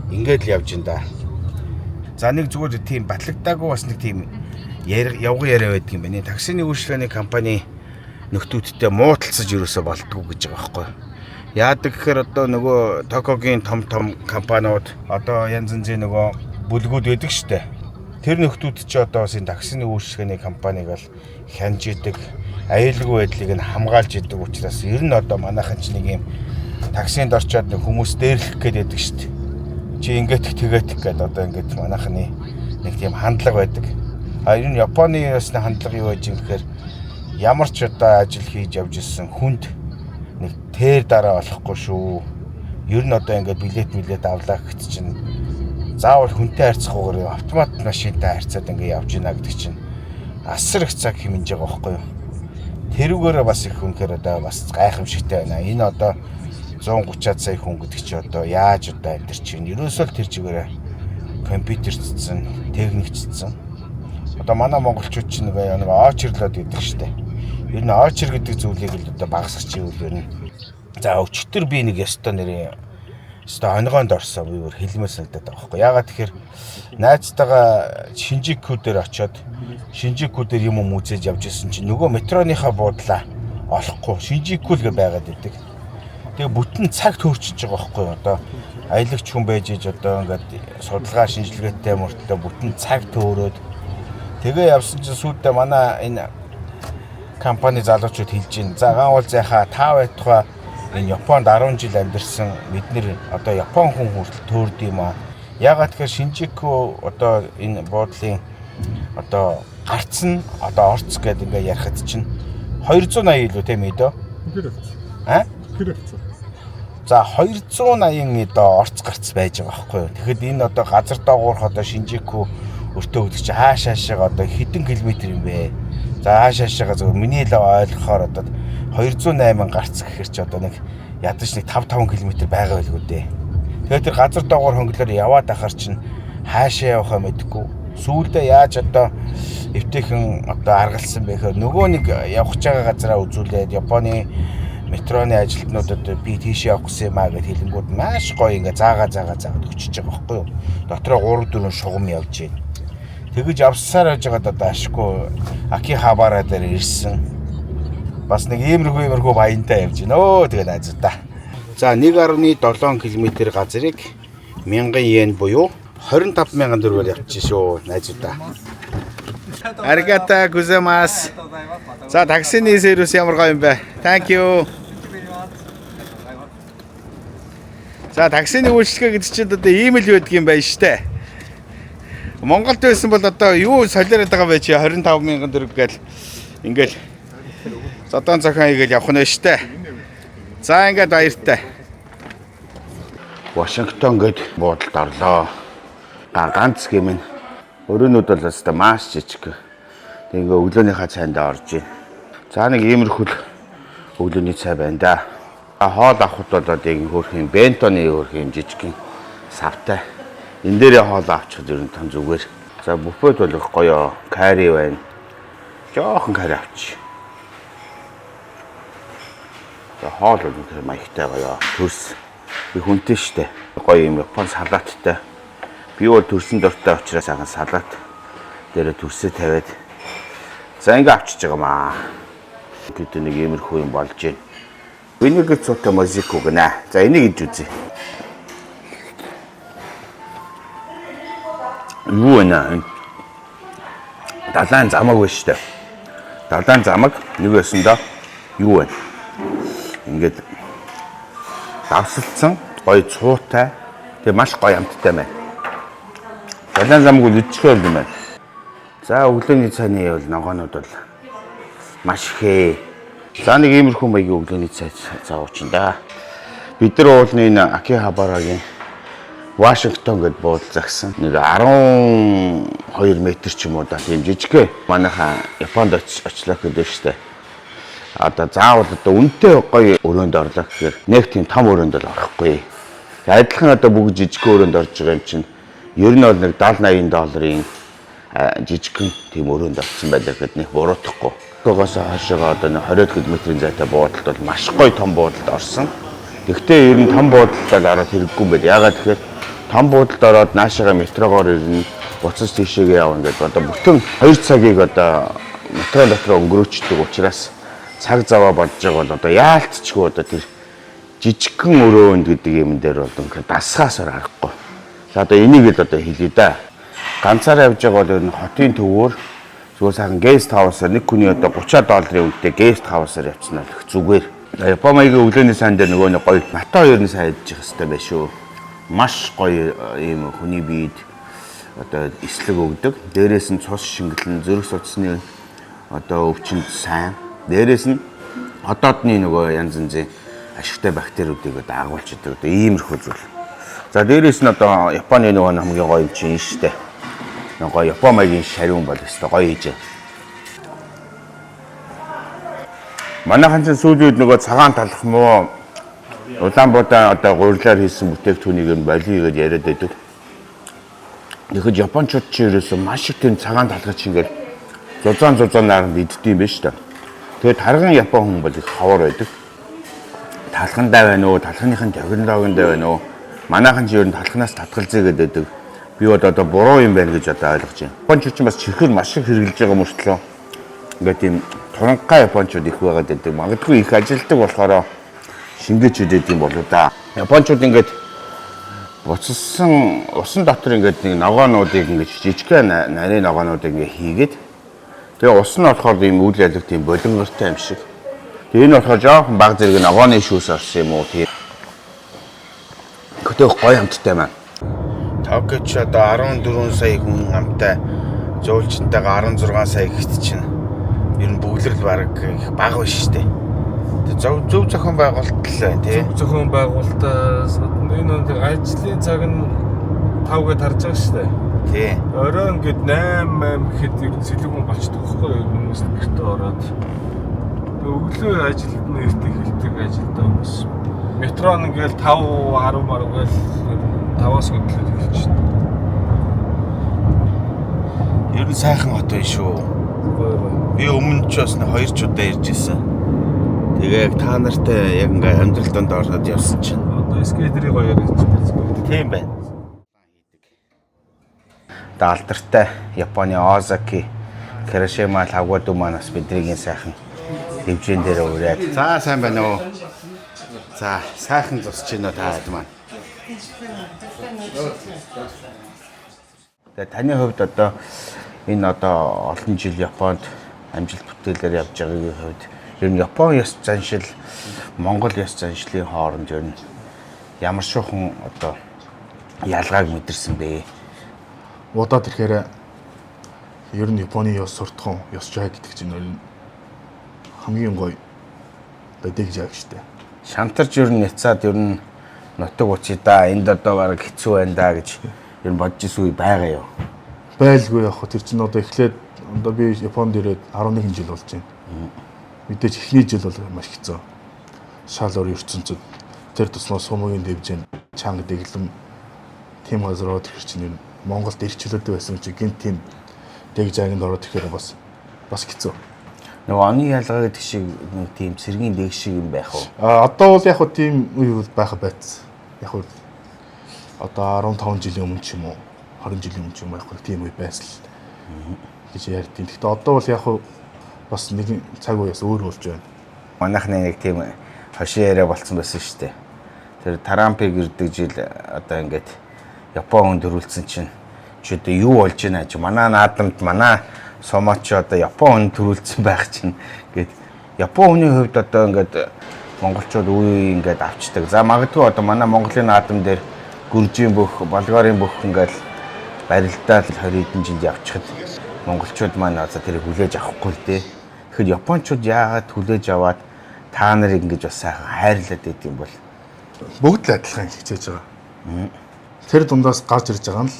Ингээд л явж ин да. За нэг зүгээр тийм батлагдаагүй бас нэг тийм явган яриа байдаг юм байна. Таксины үйлчилгээний компани нөхдүүдтэй мууталцаж ерөөсө болдгоо гэж байгаа байхгүй. Яадаг гэхээр одоо нөгөө Токиогийн том том компаниуд одоо янз янзын нөгөө бүлгүүд байдаг штэ. Тэр нөхдүүд чи одоо бас энэ таксины үйлчилгээний компаниг бол хянж идэг, аюулгүй байдлыг нь хамгаалж идэг учраас ер нь одоо манайхан ч нэг юм таксинд орчоод нэг хүмүүс дээрлэх гээд байдаг штэ. Чи ингээд тэгээд гээд одоо ингээд манайхны нэг тийм хандлага байдаг. А ер нь Японы бас нэг хандлага юу байж юм гэхээр ямар ч одоо ажил хийж явж исэн хүнд нэг тэр дараа болохгүй шүү. Ер нь одоо ингээд билет авлаа гэхэд чинь заавал хүнтэй харьцахгүйгээр автомат машинтай харьцаад ингээд явж гинэ гэдэг чинь асар их цаг хэмнэж байгаа байхгүй юу. Тэрүүгээрээ бас их үнэхээр одоо бас гайхамшигтай байна. Энэ одоо 130 сая хүн гэдэг чи одоо яаж одоо амьдарч байна. Ерөөсөө л тэр чигээрээ компьютерчдсэн, техникчдсэн. Одоо манай монголчууд чинь нэг очерлоод гэдэг штэ. Ер нь очер гэдэг зүйлийг л одоо багасгах чивэл ер нь. За өчтөр би нэг ёстой нэрээ ёстой онигоонд орсон. Би бүр хэлмээр санагдаад байгаа байхгүй. Яагаад тэгэхээр найзтайгаа Шинжику дээр очиод Шинжику дээр юм үзэж явж исэн чинь нөгөө метроныхаа буудлаа олохгүй Шинжику л гэ байгаад идэг. Тэгээ бүтэн цаг төөрчөж байгаа байхгүй юу. Одоо аялагч хүн байж иж одоо ингээд судалгаа шинжилгээтэй мөртлөө бүтэн цаг төөрөөд тэгээ явсан чинь сүйдээ манай энэ компани залуучууд хэлж байна. За гаан уулзынхаа та байтугай энэ Японд 10 жил амьдарсан бид нэр одоо Япон хүн хүртэл төөрд юм аа. Яагаад тэгэхээр Шинжику одоо энэ буудлын одоо гарц нь одоо орц гэдэг ингээ ярихад чинь 280 илүү тийм ээ дөө? Аа? За 280 одоо орц гарц байж байгаа байхгүй юу. Тэгэхэд энэ одоо газар доогуурх одоо Шинжику Өртөө гэдэг чи хааш хаашаага одоо хэдэн километр юм бэ? За хааш хаашаага зөв миний л ойлгохоор одоо 208 гарц гэхэр чи одоо нэг ядаж нэг 5 5 км байгаа байлгүй дээ. Тэгээд тэр газар доогоор хонглоор яваад ахаар чинь хаашаа явахаа мэдэхгүй. Сүүлдээ яаж одоо эвтэйхэн одоо аргалсан бэ гэхээр нөгөө нэг явах гэж байгаа газараа үзүүлээд Японы метроны ажилтнуудад би тийшээ явах гэсэн юм аа гэд хэлэнгүүд маш гоё ингээ заагаа заагаад өчөж байгаа байхгүй юу. Дотроо 3 4 шугам явж байна. Тэгэж явсаар байж байгаад одоо ашгүй Акихабара дээр ирсэн. Бас нэг иймэрхүү баянтай явж байна. Өө тэгээ найзуудаа. За 1.7 км газрыг 1000 йен буюу 25,000 төгрөгөөр явчих шүү найзуудаа. Аригата гузамас. За таксины сервис ямар гоё юм бэ? Thank you. За таксины үйлчилгээ гэдэг чинь одоо ийм л байдаг юм байна штэ. Монголд байсан бол одоо юу солиороод байгаа бэ чи 25,000 төгрөг гээл ингээл зодон зохион хийгээл явах нь штэ. За ингээд баяртай. Вашингтон гээд буудалд орлоо. Ганц гэм нь өрөөнүүд бол өстой маш жижиг. Тэг ингээ өглөөнийхөө цайндаа орж ийн. За нэг иймэрхүү л өглөөний цай байна да. Хоол авахд бол одоо яг хөөрхийн бентоны хөөрхийн жижигхэн савтай. Энэ дээрээ хоол авчихад ер нь там зүгээр. За буфет бол их гоё карри байна. Жохон карри авчих. За хоол бол үнэхээр маягтай гоё. Төрс би хүнтэй штэ. Гоё юм Япон салаттай. Би бол төрсөн дуртай учраас сайхан салат дээрээ төрсөө тавиад за ингээ авчиж байгаа маа. Гэдэг нэг иймэрхүү юм болж байна. Винегр цуутай мозико гэнэ. За энийг идэж үзье. Юу вэ нэ? Далайн замаг байна штэ. Далайн замаг нэг өсөндөө юу вэ? Ингээд давсалцсан гоё цуутай тэгээ маш гоё амттай байна. Далайн замаг бол идэхгүй юм байна. За өглөөний цайны бол ногоонууд бол маш ихээ. За нэг иймэрхүү маягийн өглөөний цай заавчин да. Бид нар уулны энэ Акихабарагийн Вашингтон гэд буудал загсан. Нэг 12 метр ч юм уу да тийм жижигхэн. Манайхаа Японд очлоо гэдэг штэ. Одоо заавал одоо үнэтэй гоё өрөөнд орлоо гэхээр нэг тийм том өрөөнд бол орохгүй. Адилхан одоо бүгд жижигхэн өрөөнд орж байгаа юм чинь ер нь бол нэг 70 80 долларын жижигхэн тийм өрөөнд орсон байлаа гэхэд нэг буруутахгүй. Токиогоос хойшоогоо одоо нэг 20 км-ийн зайтай буудалд бол маш гоё том буудалд орсон. Гэхдээ ер нь том буудалд бол ороод хэрэггүй юм байна. Яагаад тэгэхээр том буудалд ороод наашаага метрогоор ирнэ, буцаж тийшээгээ явна гэдэг одоо бүтэн 2 цагийг одоо метро дотор өнгөрөөчдөг учраас цаг заваа бодож байгаа бол одоо яалтчгүй одоо тэр жижигхэн өрөөнд гэдэг юм дээр бол үнэхээр дасгаасаар аргагүй. За одоо энийг л одоо хэлье да. Ганцаараа явж байгаа бол ер нь хотын төвөөр зүгээр сайхан guest house-аар нэг хүний одоо 30 долларын үнэтэй guest house-аар явчихна л их зүгээр. Япон маягийн өглөөний сайн дээр нөгөө нэг гоё натоо ер нь сайн идчих хэвээр байх шүү. Маш гоё ийм хүний биед одоо эслэг өгдөг. Дээрээс нь цус шингэлэн, зүрх судасны одоо өвчнөд сайн. Дээрээс нь одоодны нөгөө янз янзын ашигтай бактериудыг одоо агуулж идэг. Одоо иймэрхүү зүйл. За дээрээс нь одоо Японы нөгөө хамгийн гоё юм чинь штэ. Нөгөө гоё Япон маягийн шариун бол өстой гоё хийж. Манайхан чинь сүүлийн үед нөгөө цагаан талах муу Улаанбуудаа одоо гурилаар хийсэн бүтээгдэхүүнийг нь болиё гэж яриад байдаг. Тэгэхэд японочууд чи ерөөсөө маш их тийм цагаан талхаж ингээд зузаан наранд иддэг юм байна шүү дээ. Тэгээд тарган япон хүн бол их ховор байдаг. Талхандаа байна уу, талхныхын технологиндаа байна уу? Манайхан чи ер нь талхнаас татгалзъя гэдэг. Би бол одоо буруу юм байна гэж одоо ойлгож байна. Японочууд ч бас чихэр маш их хэрэглэж байгаа мөртлөө ингээд тийм туранхай японочууд их байгаад байдаг. Магадгүй их ажилтдаг болохоор шингээчүүд байдаг юм болоо да. Японочууд ингээд буцалсан усан дотор ингээд нэг ногоонуудыг ингээд жижигхэн нарийн ногоонуудыг ингээд хийгээд тэгээ ус нь болохоор ийм үйл ялэг тийм болонгортой юм шиг. Тэгээ энэ болохоор жоохон баг зэрэг ногооны шүүс орсон юм уу тийм. Хөтөөх гоё амттай маань. Токио ч одоо 14 сая хүн амтай жуулчтайгаа 16 сая гэхт чинь ер нь бөглөрл баг их бага биш шүү дээ. Зөв зохион байгуулалт л байна тий. Зөв зохион байгуулалт энэ нэг ажлын цаг нь 5 гээд харж байгаа шүү дээ. Тий. Орой ингээд 8 8 гэхэд ер нь сэлүүхэн болчдөг байхгүй юу? Хүмүүс гэртээ ороод. Тэгээ өглөө ажилд нь эрт эхэлдэг ажилдаа хүмүүс. Метро нь ингээл 5 10 марг гээл 5-аас хөдлөд эхэлж байна. Ер нь сайхан хот байна шүү. Гоё гоё. Би өмнө ч бас нэг хоёр ч удаа ирж исэн. Тэгээ яг та нартай яг ингээ амьдрал донд ороод явсан чинь. Одоо скейтерийг гоё яриач байна. Тийм байна. Одоо алдартай Японы Озаки, Хирошима, Лагуаду маань бас бидний сайхан хэмжээн дээр ураад. За сайн байна уу? За сайхан зусч гинөө та хэд маань. Тэгээ таны хувьд одоо энэ одоо олон жил Японд амжилт бүтээлээр явж байгаагийн хувьд ер нь Япон ёс заншил, Монгол ёс заншлын хооронд ер нь ямар шуухан одоо ялгааг мэдэрсэн бэ? Удаад ирэхээр ер нь Японы ёс суртахуун, ёс жай гэдэг чинь ер нь хамгийн гоё одоо дэг жаг штэ. Шантарч ер нь няцаад ер нь нутаг уцъя да, энд одоо бараг хэцүү байна да гэж ер нь бодож исэн үе байгаа юу? Байлгүй яг хөө тэр чинь одоо эхлээд одоо би Японд ирээд 11 жил болж байна. Мэдээж эхний жил бол маш хэцүү. Шал өөр ертөнцид тэр тусмаа сумын дэвжин чанга дэглэм тийм газар ороод ирэх чинь ер нь Монголд эрх чөлөөтэй байсан чинь гинт тийм дэг жагинд ороод ирэхээр бас хэцүү. Нөгөө оны ялгаа гэдэг шиг нэг тийм цэргийн дэг шиг юм байх уу? А одоо бол яг хөө тийм үе бол байха байц. Яг хөө одоо 15 жилийн өмнө ч юм уу 20 жилийн өмнө ч юм уу яг хөө тийм үе байсан л гэж ярьдیں۔ Гэхдээ одоо бол яг хөө бас нэгэн цаг үеэс өөр болж байна. Манайхны нэг тийм хошин яриа болцсон байсан шүү дээ. Тэр Трампыг ирдэг жил одоо ингээд Япон хүн төрүүлсэн чинь чи одоо юу болж байна чи манай наадамд манай сумаач одоо Япон хүн төрүүлсэн байх чинь гэд Япон хүний хувьд одоо ингээд монголчууд үе үе ингээд авчдаг. За магадгүй одоо манай Монголын наадам дээр Гүржийн бүх, Болгарын бүх ингээд барилдаал 20 хэдэн жил явчихад монголчууд маань одоо тэрийг хүлээж авахгүй л дээ. Тэгэхээр японочууд яагаад хүлээж аваад та нарыг ингэж бас сайхан хайрлаад байд юм бол Бүгд л адилхан хичээж байгаа. Тэр дундаас гарч ирж байгаа нь л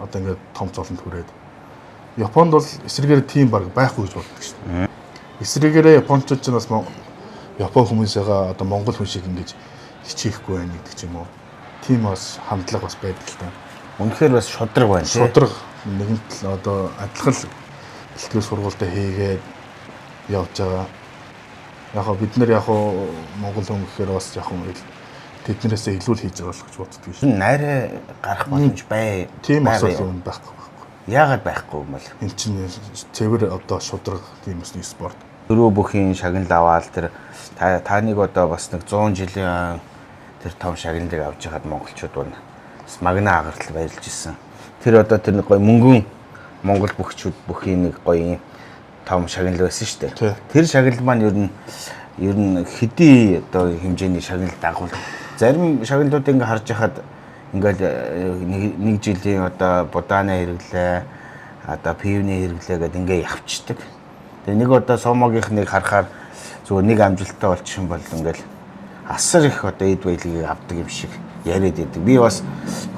одоо ингээд том золонд хүрээд Японд бол эсрэгээр тийм баг байхгүй гэж боддог шүү дээ. Эсрэгээрээ японочууд ч бас Япон хүмүүсээгээ одоо монгол хүн шиг ингэж хичээхгүй байх гэдэг ч юм уу. Тийм бас хандлага бас байдаг л та. Үнэхээр бас шудраг байна тий. Шудраг нэгэнт л одоо адилхан л бэлтгэл сургуультай хийгээд явж байгаа. Яг хоо бид нар яг хоо монгол хүн гэхээр бас яг хоо тэднэрээсээ илүү л хийж байгаа л гэж боддог шин. Найраа гарах боломж бай. Тийм асуудал юм байхгүй. Яагаад байхгүй юм бол? Энд чинь цэвэр одоо шудраг тийм өсний спорт. Дөрөв бүхийн шагнал аваад тэр тааныг одоо бас нэг 100 жилийн тэр том шагналыг авч яхад монголчууд байна. Бас магна агартал баярлж исэн. Тэр одоо тэр нэг гоё мөнгөн монгол бүхчүүд бүхийн нэг гоё юм том шагнал байсан шүү дээ. Тэр шагнал маань ер нь хэдий одоо хэмжээний шагнал дагуул. Зарим шагналуудыг ингээ харж яхад ингээл нэг жилийн одоо будааны хэрэглээ, одоо пивны хэрэглээ гэдэг ингээ явцдаг. Тэгээ нэг одоо сомогийнхныг харахаар зүгээр нэг амжилттай болчих юм бол ингээл асар их одоо эд баялагийг авдаг юм шиг яриад байдаг. Би бас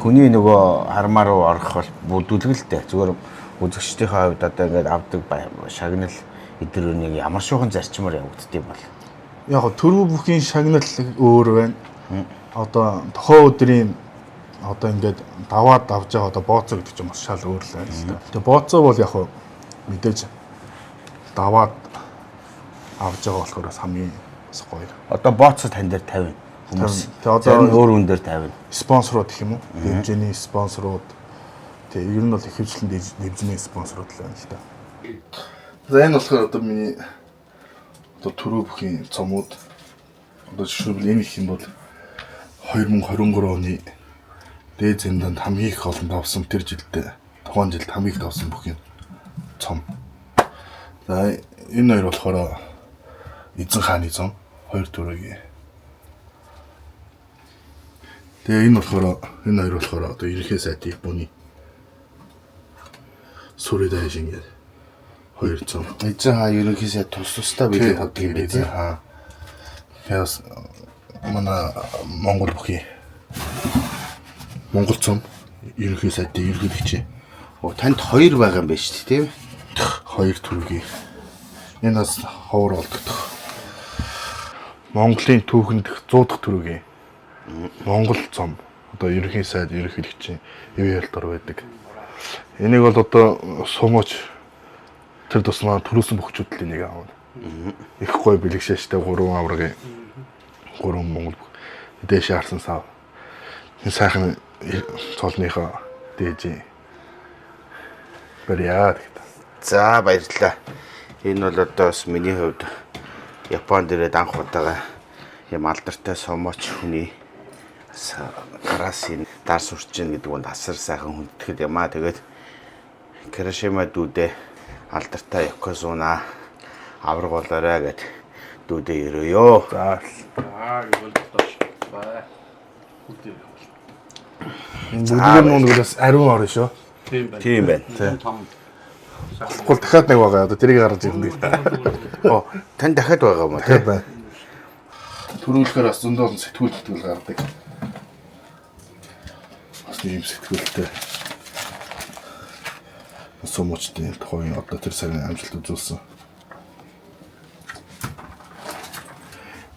хүний нөгөө хармаар руу орох бол бүдүүлгэлтэй. Зүгээр үзэгчдийнхээ хувьд одоо ингээд авдаг шагнал эдгээр нэг ямар шуухан зарчмаар явагддсан юм бол. Яг төрөв бүхийн шагнал өөр байна. Одоо тохоо өдрийн одоо ингээд даваад авж байгаа одоо бооцоо гэдэг чинь бас шал өөр л байна л да. Тэгээ бооцоо бол яг мэдээж даваад авж байгаа болохоор бас хамгийн бас гоё. Одоо бооцоо тань дээр 50 хүмүүс. Тэгээ одоо өөр хүн дээр 50. Спонсорууд гэх юм уу? Хэмжээний спонсорууд. Тэгээ ер нь бол ихэвчлэн хэмжээний спонсорууд л байна л да. За энэ болохоор одоо миний одоо төрөв бүхийн цомууд одоо жишээлбэл энэ их юм бол 2023 оны дээд зэндэнд хамгийн их олон давсан тэр жилдээ тухайн жилд хамгийн их давсан бүхийн цом. За энэ хоёр болохоор эзэн хааны цом хоёр төрөгийн. Тэгээ энэ болохоор энэ хоёр болохоор одоо ерөнхий сайд Японы сүрээ дайш ингээд хоёр цом. Эзэн хаан ерөнхий сайд тус тусдаа билег авдаг юм байна тий. Тэгээс манай Монгол бүхий Монгол цом. Ерөнхий сайдын ерөнхийлөгч. Оо танд хоёр байгаа юм байна шүү дээ, тийм ээ? Хоёр төрөгийн. Энэ бас ховор олдогдох. Монголын түүхэн дэх 100 дахь төрөгийн. Монгол цом. Одоо ерөнхий сайд ерөнхийлөгчийн ивэ ялдор байдаг. Энийг бол одоо сумууч тэр тусмаа төрүүлсэн бөхчүүд л энийг аавна. Их гой бэлэг шаштай гурван аваргын гурван монгол дээш харсан сав. Энэ сайхан цолныхоо дээжийн барьяа гэдэг. За баярлалаа. Энэ бол одоо бас миний хувьд Японд ирээд анх удаага юм алдартай сумооч хүний бас гараас энэ дар сурч гин гэдэг нь асар сайхан хүндэтгэл юм аа. Тэгээд Киришима дүүдээ алдартай Ёкозуна авраг болоорой гэд дүүдээ өрөөё. За. Энэ бүгдийн нүг бас ариун орно шүү. Тийм байна. Болохгүй дахиад нэг байгаа. Одоо тэрийг гаргаж ирнэ. Оо, тань дахиад байгаа юм уу Дахиад те? байна. Төрүүлэхээр бас зөндөө олон сэтгүүл сэтгүүл гаргадаг. Бас нэг юм сэтгүүлтэй. Сумуучдын тухайн одоо тэр сарын амжилт үзүүлсэн.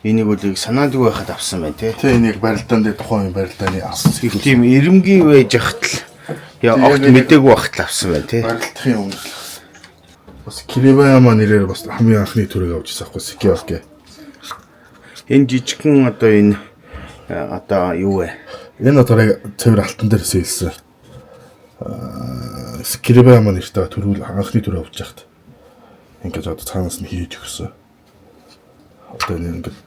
Энийг үл санаандгүй байхад авсан байна те. Тэ энийг барилдаан дээр тухайн барилдааны авсан Их тийм ирэмгий байж хат л яа Тийм, огт яг- мдээгүй байхад л авсан байна те. Барилдахын өмнө л. Бас Кирибаяма нэрээр бас хамгийн анхны төрөг авч ирсэн аахгүй Сикиоке. Энэ жижигхэн одоо энэ одоо юу вэ? Энэ одоо яг цэвэр алтан дээр сэлсэн. Аа Кирибаяма нэртэй төрүүл анхны төрөг авч яхад ингээд одоо цаанаас нь хийж өгсөн. Одоо энэ ингээд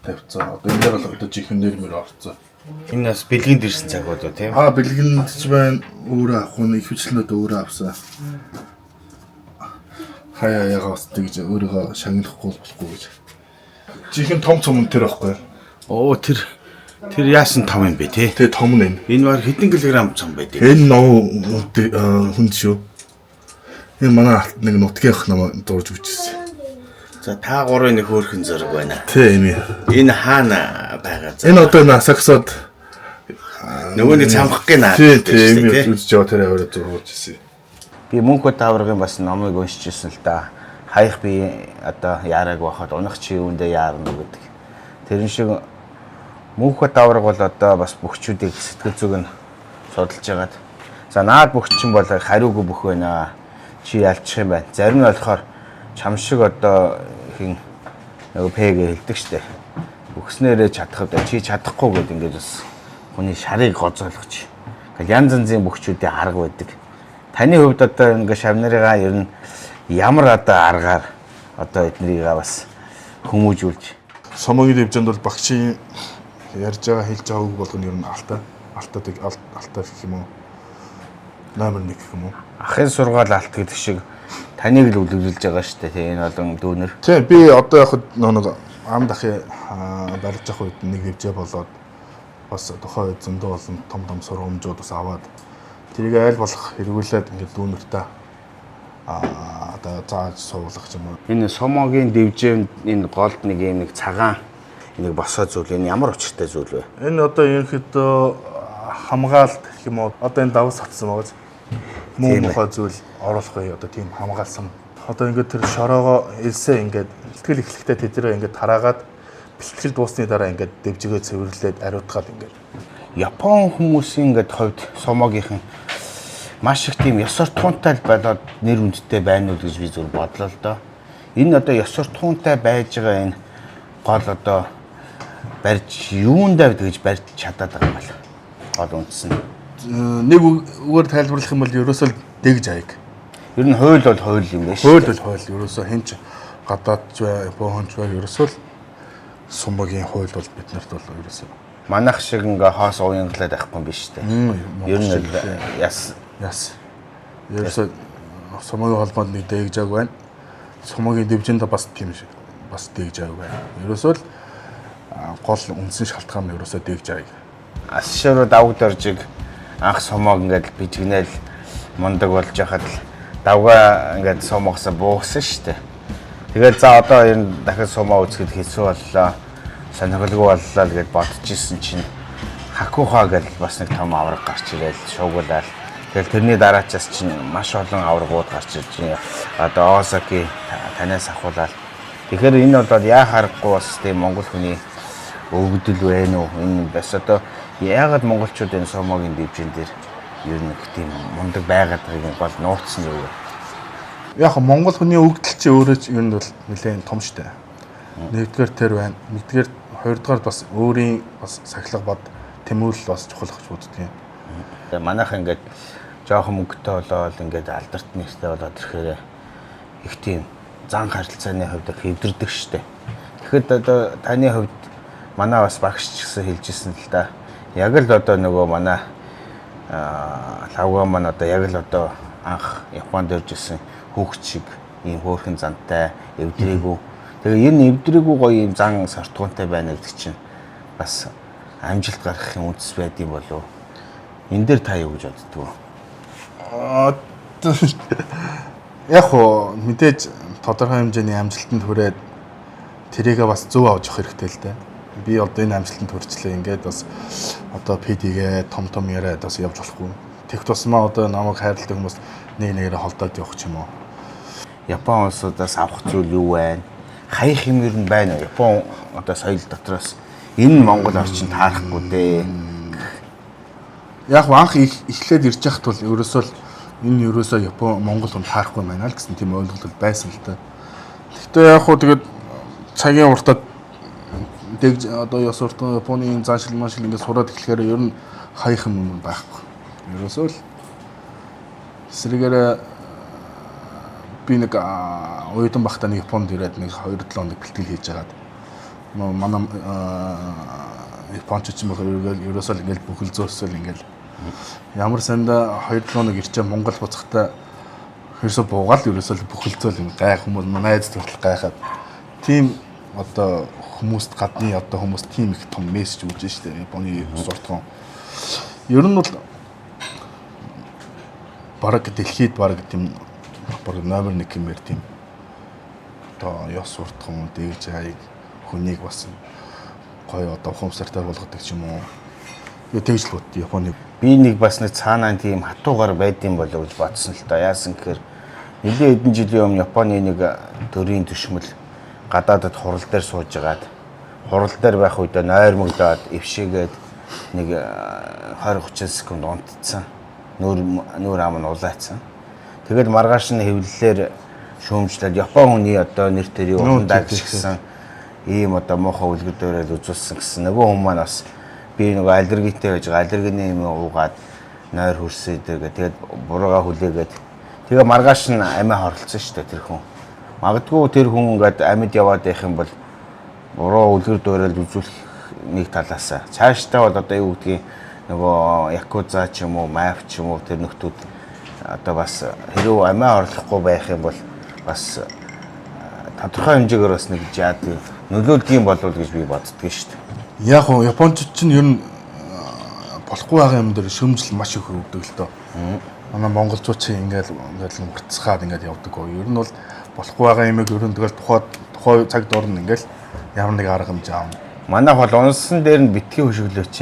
тавьцсан. Одоо энэ дээр бол одоо жинхэнэ нэр мөр орцсон. Энэ бас бэлгийн дэрсэн цаг болоо тийм. Аа бэлгэнд ч байна өөрөө авах нь их хвчлэнүүд өөрөө авсан. Хаяа ягаа бас тэгж өөрийгөө шагналахгүй болохгүй гэж. Жинхэнэ том цом тэр байхгүй. Оо тэр тэр яасан том юм бэ те? Тэгээ том нь энэ. Энэ баг хэдэн килограмм цом байд юм? Энэ нов хүнд шүү. Энэ манай алт нэг нутгийн ах намайг дурж өгчээсэн. За та гурвын нэг хөөрхөн зураг байна. Тэ эми. Энэ хаана байгаа заа? Энэ одоо энэ Асаксад Нөгөө нэг цамхаг наад. тий тий эми үзэж байгаа тэр аваараа зургуулж ирсэн. Би Мөнхөд таврагын бас номыг уншиж ирсэн л да. Хаях би одоо яарааг байхад унах чи юундээ яарна гэдэг. Тэрэн шиг Мөнхөд тавраг бол одоо бас бөхчүүдийг сэтгэл зүг нь судалж байгаад. За наад бөхчин бол хариугүй бөх байна. Чи ялчих юм байна. Зарим нь болохоор чам шиг одоо хин нөгөө пэгээ хэлдэг штэ. Өгснээрээ чадах вэ? Чи чадахгүй гэд ингээд бас хүний шарыг гоцоолгоч. Ингээл янз янзын бөхчүүдийн арга байдаг. Таны хувьд одоо ингээ шав нарыгаа ер нь ямар одоо аргаар одоо эднэрийгээ бас хүмүүжүүлж Сомогийн дэвжээнд бол багшийн ярьж байгаа хэлж байгаа үг болгоно ер нь алтай. Алтаа алтай гэх юм уу? Номер 1 гэх юм уу? ахын сургаал алт гэдэг шиг таныг л үлгэрлэж байгаа шүү дээ тий энэ олон дүүнер. Тий би одоо яг нэг ам дахын барилж явах үед нэг дэвжээ болоод бас тухайн үед зөндөө олон том том сургамжууд бас аваад тэрийг аль болох хэрэгүүлээд ингээд дүүнертэй одоо зааж суулгах юм уу. Энэ сомогийн дэвжээнд энэ голд нэг юм нэг цагаан нэг босоо зүйл энэ ямар учиртай зүйл вэ? Энэ одоо ерөнхийдөө хамгаалт гэх юм уу? Одоо энэ давс татсан байгаа. Муу Тийм ээ. мухай зүйл оруулахгүй одоо тийм хамгаалсан. Одоо ингээд тэр шороогоо элсээ ингээд бэлтгэл эхлэхдээ тэдэрээ ингээд тараагаад бэлтгэл дуусны дараа ингээд дэвжигээ цэвэрлээд ариутгаад ингээд Япон хүмүүсийн ингээд хувьд сомогийнхан маш их тийм ёс суртахуунтай л болоод нэр хүндтэй байна уу гэж би зүр бодлоо л доо. Энэ одоо ёс суртахуунтай байж байгаа энэ гол одоо барьж юундаа гэж барьж чадаад байгаа юм бол гол үндс нь. Нэг үгээр тайлбарлах юм бол ерөөсөө л дэгж аяг. Ер нь хууль бол хууль юм байна шүү. Хууль бол хууль ерөөсөө хэн ч гадаад ч бай, Японч бай ерөөсөө л сумагийн хууль бол биднэрт бол ерөөсөө Манайх шиг ингээ хоос уянгалаад байхгүй юм биш үү? Ер нь л яс яс. Ерөөсөө сумагийн холбоонд нэг дэгж аяг байна. Сумагийн дэвжиндээ бас тийм шиг бас дэгж аяг байна. Ерөөсөө л гол үндсэн шалтгаан нь ерөөсөө дэгж аяг. Асшороо давгд оржиг анх сумог ингээд бижигнээл мундаг болж яхад л давгаа ингээд сумогсоо буугсан шүү дээ. Тэгэл за одоо ер нь дахиад сумаа үзэхэд хэцүү боллоо. Сонирхолгүй боллоо л гэж бодож исэн чинь Хакуха гэл бас нэг том авраг гарч ирэл шуугуулаад тэгэл тэрний дараачаас чинь маш олон аврагууд гарч ирж байна. Одоо Осаки танаас ахуулаад тэгэхээр энэ бол яа харахгүй бас тийм монгол хүний өгдөл байна уу? Энэ бас одоо яагаад монголчууд энэ сумогийн дивжин дээр ер нь их тийм мундаг байгаад байгааг гол нууцсан юу вэ? Яг монгол хүний өгдөл чи өөрөө ч ер нь бол нэлээд том штэ. Нэгдүгээр тэр байна. Нэгдүгээр, хоёрдугаар бас өөрийн бас сахилга бод тэмүүлэл бас чухал гэж боддгийн. Тэгээ манайх ингээд жоохон мөнгөтэй болоод ингээд алдарт нэртэй болоод ирэхээр их тийм зан харилцааны хувьд их эвдэрдэг штэ. Тэгэхэд одоо таны хувьд манай бас багш ч гэсэн хэлжсэн л да. Яг л одоо нөгөө манай лавга маань одоо яг л одоо анх Японд ирж исэн хүүхд шиг ийм хөөрхөн зантай эвдрээгүй. Тэгээ энэ эвдрээгүй гоё ийм зан сортгуунтай байна гэдэг чинь бас амжилт гаргахын үндэс байдсан болов. Энэ дээр та юу гэж боддгоо? Яг хоо мэдээж тодорхой хэмжээний амжилтанд хүрээд тэрийгээ бас зөв авч явах хэрэгтэй л дээ. Би одоо энэ амжилтанд хүрчлээ, ингээд бас одоо PD-гээ том том яриад бас явж болохгүй. Тэг тусмаа одоо намайг хайрладаг хүмүүс нэг нэгээрээ холдоод явах ч юм уу. Япон улсуудаас авах зүйл юу байна? Хаях юм ер нь байна уу? Япон одоо соёл дотроос энэ Монгол орчин таарахгүй дээ. Яг анх эхлээд ирж яхад бол ерөөсөө л энэ ерөөсөө Япон Монгол хүн таарахгүй байна л гэсэн тийм ойлголт байсан л та. Гэхдээ яг хуу тэгээд цагийн уртад дэгж одоо ёс суртан Японы заншил маншил ингээд сураад эхлэхээр ер нь хаях юм байхгүй. Ерөөсөө л эсрэгээр би нэг оюутан байхдаа нэг Японд ирээд нэг 2-7 хоног бэлтгэл хийж хагаад манай японч ч юм уу ерөөсөө л ингээд бүхэл зөөсөл ингээд ямар санда 2-7 хоног ирчээ Монгол буцахтаа ерөөсөө буугаал ерөөсөө л бүхэл зөөл юм гайх хүмүүс найз хүртэл гайхаад тийм одоо хүмүүст гадны одоо хүмүүс тийм их том мессеж өгч штэ Японы суртхан. Ер нь бол бараг дэлхийд бараг тийм бараг номер 1 гэмээр тийм одоо ёс суртахуун дэгж хаяг хүнийг бас гоё одоо ухамсартай болгодог ч юм уу. Тэгээ тэгж л бод Японы. Би нэг бас нэг цаанаа тийм хатуугаар байдсан болов гэж бодсон л та. Яасан гэхээр нэлээд хэдэн жилийн өмнө Японы нэг төрийн төшмөл гадаадад хурал дээр сууж агаад хурал дээр байх үедээ нойрмоглоод эвшээгээд нэг 20 30 секунд унтцсан. Нүүр ам нь улаацсан. Тэгэл маргааш нь хэвлэлээр шүүмжлээд Япон хүний одоо нэр төрийн ухамдаа гიშгсэн ийм одоо муухай үлгэр дуурайл үзүүлсэн гэсэн. Нөгөө хүн маань бас би нөгөө аллергитэй байж байгаа аллергины юм уугаад нойр хөрсөө гэдэг. Тэгээд бурууга хүлээгээд тэгээ маргааш нь амиа хорлцсон шүү дээ тэр хүн. Магадгүй тэр хүн ингээд амьд яваад байх юм бол буруу үлгэр дуурайл үзүүлэх нэг талаас цаашдаа бол одоо юу гэдгийг нөгөө якуза ч юм уу маф ч юм уу тэр нөхдүүд одоо бас хэрвээ амиа хорлохгүй байх юм бол бас тодорхой хэмжээгээр бас нэг жаад нөлөөлдөг юм болов гэж би боддгоо шүү дээ. Яг нь японочууд чинь ер нь болохгүй байгаа юм дээр шөмжл маш их өгдөг л доо. Манай монголчууд чинь ингээл ингээл мурцгаад ингээд явдаг. Ер нь бол болохгүй байгаа юмыг ер нь тэгэл тухайн цаг дорно ингээл ямар нэг арга хэмжээ аавна. Манайх бол унсан дээр нь битгий хөшөглөөч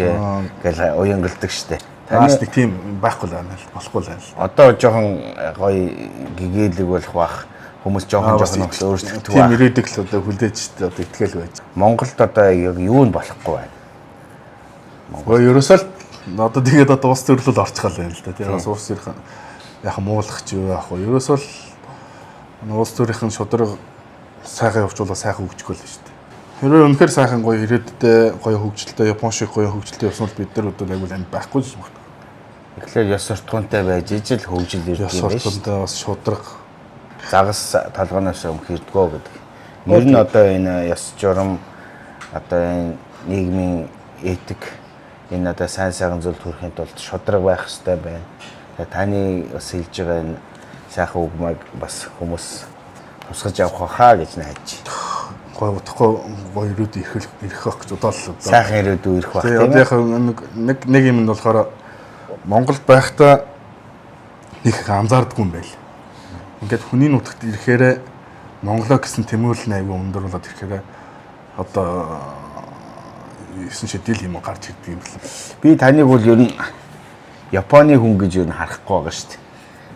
гэл уянгалдаг штэ. Таны нэг тийм байхгүй л байна л болохгүй л байна л. Одоо жоохон гоё гэгээлэг болох бах хүмүүс жоохон жоохон өөрчлөгдөх Тийм ирээдэг л одоо хүлээж штэ одоо итгэл байж. Монголд одоо яг юу нь болохгүй байна. Монгол ерөөсөө л одоо тэгээд одоо улс төрлөл орчихол байна л да. Тийм бас улс төрийнхэн яг муулах ч юу яах вэ? Ерөөсөө л улс төрийнхэн шудраг сайхан явуулвал сайхан хөгжихгүй л шүү дээ. Хэрвээ үнэхээр сайхан гоё ирээдүйдээ гоё хөгжилтэй Япон шиг гоё хөгжилтэй явсан бол бид нар одоо айгуул амьд байхгүй ч магадгүй. Тэгэхээр ёс суртахуунтай байж ижил хөгжил ирдэг юм байна. Ёс суртахуунтай бас шудраг загас толгооноос өмнөх ирдгөө гэдэг. Ер нь одоо энэ ёс журам одоо энэ нийгмийн этик энэ одоо сайн сайхан зүйл төрөхийн тулд шудраг байх хэрэгтэй байна. Тэгээ таны бас хэлж байгаа энэ сайхан үг маг бас хүмүүс тусгаж явах хаа гэж найдаж. Гой удахгүй гой ирээд ирэх байх гэж бодоол л одоо. Сайхан ирээдүй ирэх байх тийм ээ. Яг нэг юм нь болохоор Монголд байхдаа нэг их анзаардаггүй юм байл. Ингээд хүний нутагт ирэхээр Монголоо гэсэн тэмүүлэл нь айгүй өндөр болоод ирэхээр одоо 9 шидэл юм гарч ирдэг юм бэл. Би таныг бол ер нь Японы хүн гэж ер нь харахгүй байгаа шүү дээ.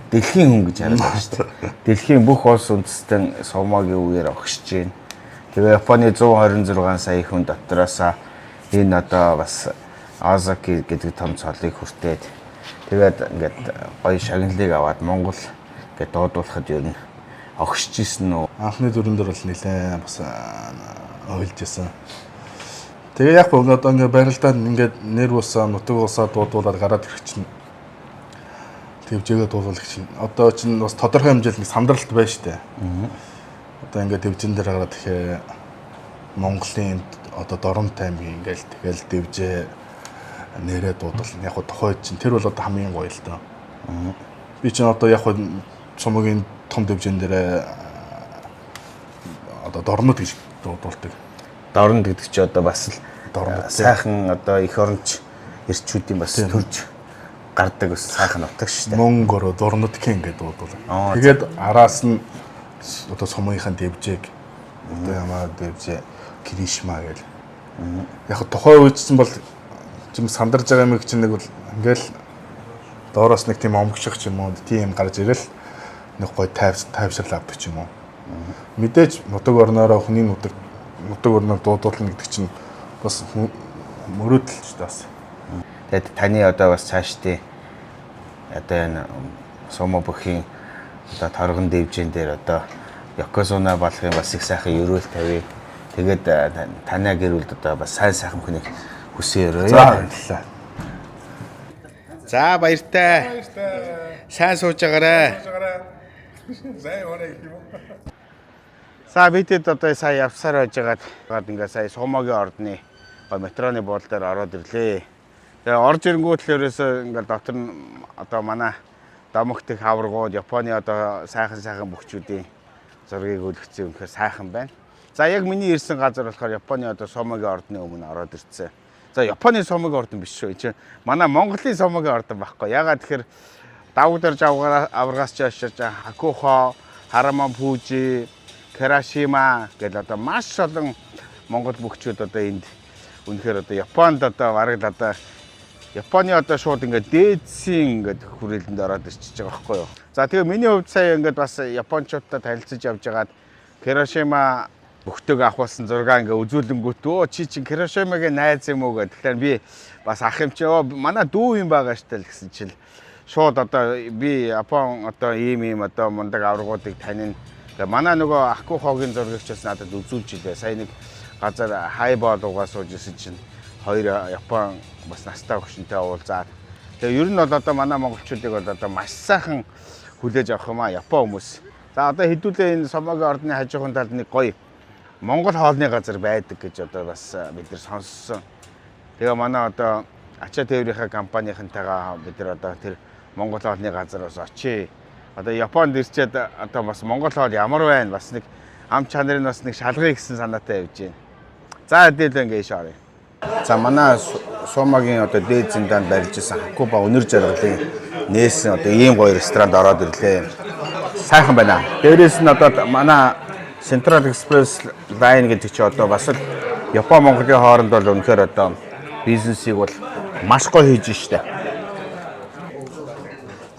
Дэлхийн хүн гэж хараад байгаа шүү дээ. Дэлхийн бүх улс үндэстэн сумогийн үеэр огшиж байна. Тэгээ Японы 126 сая хүн дотроос энэ одоо бас Азаки гэдэг том цолыг хүртээд тэгээд ингээд гоё шагналыг аваад Монгол ингээд дуудуулахад ер нь огшиж исэн үү? Анхны дүрэн дээр бол нэлээд бас уйлж исэн. Тэгээ яг гоо одоо ингээд барилдаад ингээд нэр усаа, нутаг усаа дуудуулаад гараад ирэх чинь тэвжээгээ дуулах чинь одоо чинь бас тодорхой хэмжээнд нэг сандралт байна штэ. Одоо ингээд тэвжин дээр гараад ирэхээ Монголын одоо Доромт аймгийн ингээд тэгэл дэвжээ нэрээ дуудал. Яг гоо тухайд чинь тэр бол одоо хамгийн гоё л доо. Би чинь одоо яг гоо цомогийн том дэвжин дээр одоо Дормот гэж дуудуулдаг. Дорнод гэдэг чи одоо бас л Дорнод. сайхан одоо эх оронч эрчүүдийн бас төрж гардаг бас сайхан нутаг шүү дээ. Монгоро Дорнод кен гэдэг дуудуулаа. Аа, Тэгээд араас нь одоо сумынхаа дэвжээг одоо ямаа дэвжээ Кришма гэл. Яг хаа тухайн үед чинь бол чим сандарж байгаа юм чинь нэг бол ингээл доороос нэг тийм омгших ч юм уу тийм гарч ирэл нэг гой тайвшрал авдаг ч юм уу. Мэдээж нутаг орноороо хүний нутаг орноор дуудуулна гэдэг чинь бас мөрөөдөл ч бас. Тэгээд таны одоо бас цаашдын одоо энэ сумо бүхийн одоо торгон дэвжин дээр одоо Йокозуна болохын бас их сайхан ерөөл тавья. Тэгээд танай гэр бүлд одоо бас сайн сайхан хүнийг хүсье өрөөе. За баярлалаа. За баяртай. Сайн сууж байгаарай. За бидэд одоо сая явсаар байжгаад ингээ сая Сумогийн ордны метроны буудлын дээр ороод ирлээ. Тэгээ орж ирэнгүүт л ерөөсөө ингээ дотор нь одоо манай домогт их аваргууд Японы одоо сайхан сайхан бөхчүүдийн зургийг өлгцэн үнэхээр сайхан байна. За яг миний ирсэн газар болохоор Японы одоо Сумогийн ордны өмнө ороод ирсэн. За Японы Сумогийн ордон биш шүү. Энэ чинь манай Монголын Сумогийн ордон байхгүй. Ягаад тэгэхээр давгдар аваргаас ч ашиж Хакухо, Хараман Пүжи, Карашима гэдэг одоо маш олон монгол бөхчүүд одоо энд үнэхээр одоо Японд одоо бараг л одоо Японы одоо шууд ингээд дээдсийн ингээд хүрээлэнд ороод ирчихэж байгаа байхгүй юу. За тэгээ миний хувьд сая ингээд бас японочдод танилцаж явж байгаад Хирошима бөхтөг авахулсан зураг ингээд үзүүлэнгүүт өө чи чин Хирошимагийн найз юм уу гэдэг. Тэгэхээр би бас ах юм чи өө манай дүү юм байгаа штэ л гэсэн чил шууд одоо би Япон одоо ийм ийм одоо мундаг аваргуудыг танина. Тэгээ манай нөгөө Акухогийн зургийг ч бас надад үзүүлж илээ. Сая нэг газар хайбол угаа сууж исэн чинь хоёр Япон бас настай өгшөнтэй уулзаад. Тэгээ ер нь бол одоо манай монголчуудыг бол одоо маш сайхан хүлээж авах юм а Япон хүмүүс. За одоо хэдүүлээ энэ Сумогийн ордны хажуухан талд нэг гоё Монгол хоолны газар байдаг гэж одоо бас бид нар сонссон. Тэгээ манай одоо ачаа тээврийнхаа компанийнхантайгаа бид нар одоо тэр Монгол хоолны газар бас очие. Одоо Японд ирчээд одоо бас Монгол хоол ямар байна? Бас нэг ам чанарын бас нэг шалгая гэсэн санаатай явж байна. За хэдүүлээ ингээ ийш оръё. За манай Сумогийн одоо дээд зиндаанд барьж исэн Хакуба өнөр жаргалын нээсэн одоо ийм гоё ресторанд ороод ирлээ. Сайхан байна. Дээрээс нь одоо манай Central Express Line гэдэг чи одоо бас л Япон Монголын хооронд бол үнэхээр одоо бизнесийг бол маш гоё хийж штэ.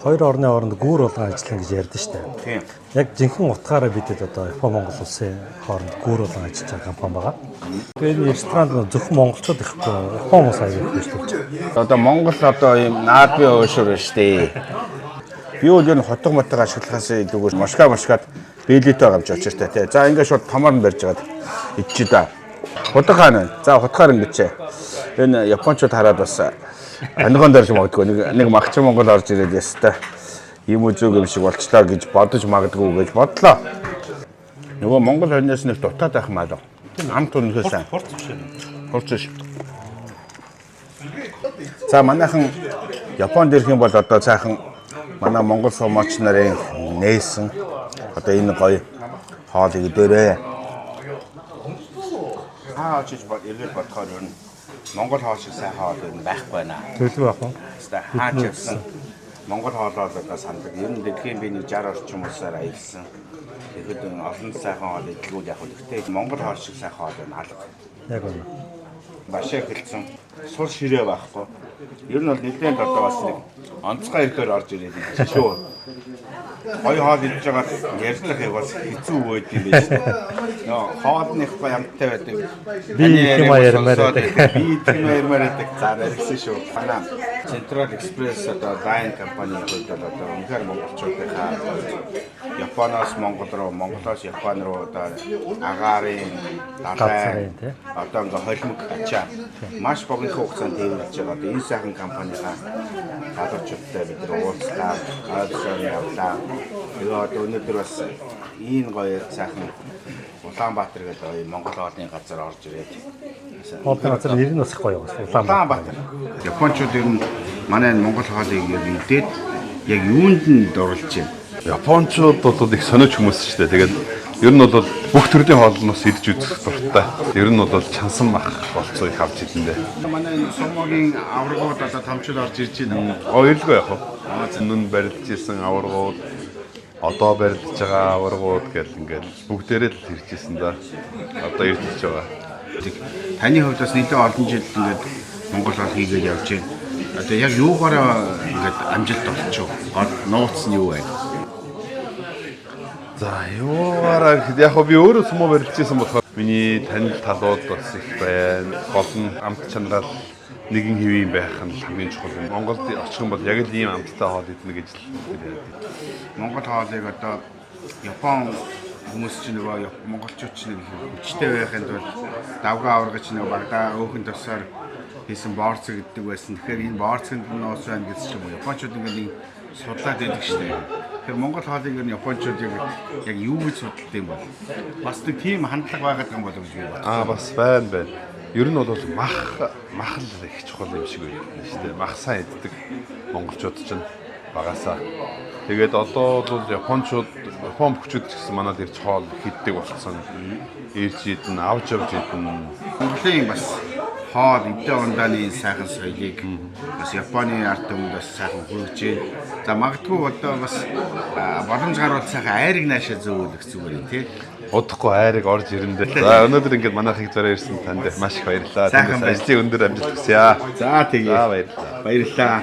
Хоёр орны хооронд гүүр болгон ажиллана гэж ярьдэн штэ. Тийм. Яг жинхэнэ утгаараа бидэд одоо Япон Монгол улсын хооронд гүүр болгон ажиллаж байгаа компани байгаа. Тэгээд энэ ресторанд зөвхөн монголчууд ихгүй, Япон хүмүүс аягүй их ажиллаж байгаа. Одоо Монгол одоо ийм наад бие уушуур байна штэ. Би бол энэ хотго мотог ашиглахаас илүүгээр мошка мошкад бэлэтэй байгаа юм чи очиртай тий. За ингээд шууд томоор нь барьж агаад ичжээ да. Хутга хаана вэ? За хутгаар ингэчээ. Энэ японочууд хараад бас онигон дэрж магадгүй нэг магчин Монгол орж ирээд ястай юм үзүүг юм шиг болчлоо гэж бодож магадгүй гэж бодлоо. Нөгөө Монгол хоньноос нэг дутаад байх маа л. Амт үнэхээр сайн. Хурц биш үү? Хурц биш. За манайхан Японд ирэх юм бол одоо цаахан манай монгол сумооч нарын нээсэн одоо энэ гоё хоолыг идээрэй. Хаа очиж эргээд бодохоор ер нь Монгол хоол шиг сайн хоол ер нь байхгүй байна. Төлөв авах уу? Хэвээ хаач явсан Монгол хоолоо л одоо сандаг. Ер нь дэлхийн би нэг 60 орчим улсаар аялсан. Тэгэхэд энэ олон сайхан хоол идэлгүүд яг хөө. Гэхдээ Монгол хоол шиг сайхан хоол энэ алга. Яг үнэ. Башаа эхэлсэн. Сур ширээ байхгүй. Ер нь бол нэлээд одоо бас нэг онцгой ирэхээр орж ирээд юм шүү. Гоё хоол идэж байгаа ярьцлах яг бас хэцүү байд юм байна шүү. Нөө хоолных гоё амттай байдаг. Би их юм ярмаар байдаг. Би их юм ярмаар байдаг. За баригсан шүү. Манай Central Express одоо Line компанийн хувьд бол одоо үнэхээр монголчуудынхаа Японоос Монгол руу, Монголоос Япон руу одоо агаарын Газрын, далайн тий. одоо ингээ холимог ачаа маш богино хугацаанд тээвэрлэж байгаа. Одоо энэ сайхан компанийнхаа залуучуудтай бид нар уулзлаа, ойролцоогоор явлаа. Тэгээ одоо өнөөдөр бас ийм гоё сайхан Улаанбаатар гэдэг гоё Монгол хоолны газар орж ирээд Хоолны газар нэр нь бас их гоё бас. Улаанбаатар. Япончууд ер нь манай энэ Монгол хоолыг ер нь идээд яг юунд нь дурлж байна? Япончууд бол их сониуч хүмүүс шүү дээ. Тэгээд ер нь бол бүх төрлийн хоолноос идэж үзэх дуртай. Ер нь бол чансан мах болцоо их авч идэндээ. Манай энэ сумогийн аваргууд одоо томчууд орж ирж байна. Ойлгүй яг хөө. Нүн барилж исэн аваргууд, одоо барилж байгаа аваргууд гэл ингээл бүгдээрээ л ирж исэн да. Одоо ирж ирж байгаа. Таны хувьд бас нэлээд олон жил ингээд Монгол хоол хийгээд явж байна. Одоо яг юугаараа ингээд амжилт олчих вэ? Гол нууц нь юу вэ? За юугаараа гэхэд яг хөө би өөрөө сумо барилж исэн болохоор миний танил талууд бас их байна. Гол нь амт чанараар нэгэн хэвийн байх нь хамгийн чухал юм. Монголд очих юм бол яг л ийм амттай хоол идэнэ гэж л яриад. Монгол хоолыг одоо Япон хүмүүс чинь нөгөө монголчууд чинь нэг хүчтэй байхын тулд давгаа аваргаж нөгөө багада өөхөн тосоор хийсэн боорцог гэдэг байсан. Тэгэхээр энэ боорцонд нь нууц байна гэж ч юм уу. Япончууд ингээд нэг судлаад байдаг штэ. Тэгэхээр монгол хоолыг ер нь япончууд яг юу гэж судалд юм бол бас нэг тийм хандлага байгаад байгаа юм болов уу гэж би бодсон. Аа бас байна байна. Ер нь бол мах л их чухал юм шиг байна шүү дээ. Мах сайн иддэг монголчууд чинь багасаа. Тэгээд одоо бол япончууд, япон бүхчүүд ч гэсэн манад ирж хоол хийддэг болсон. Ирж идэн, авч явж идэн. Монголын бас хоол эдээ ундааны сайхан соёлыг бас Японы ард түмэнд бас сайхан хүргэж байна. За магадгүй одоо бас боломж гарвал сайхан айрыг наашаа зөөвлөх зүгээр юм тий. Удахгүй айрыг орж ирэндээ. За өнөөдөр ингээд манайхыг зорио ирсэн танд маш их баярлалаа. Сайхан Тэндээс ажлын өндөр амжилт хүсье. За тэгье. За баярлалаа. Баярлалаа.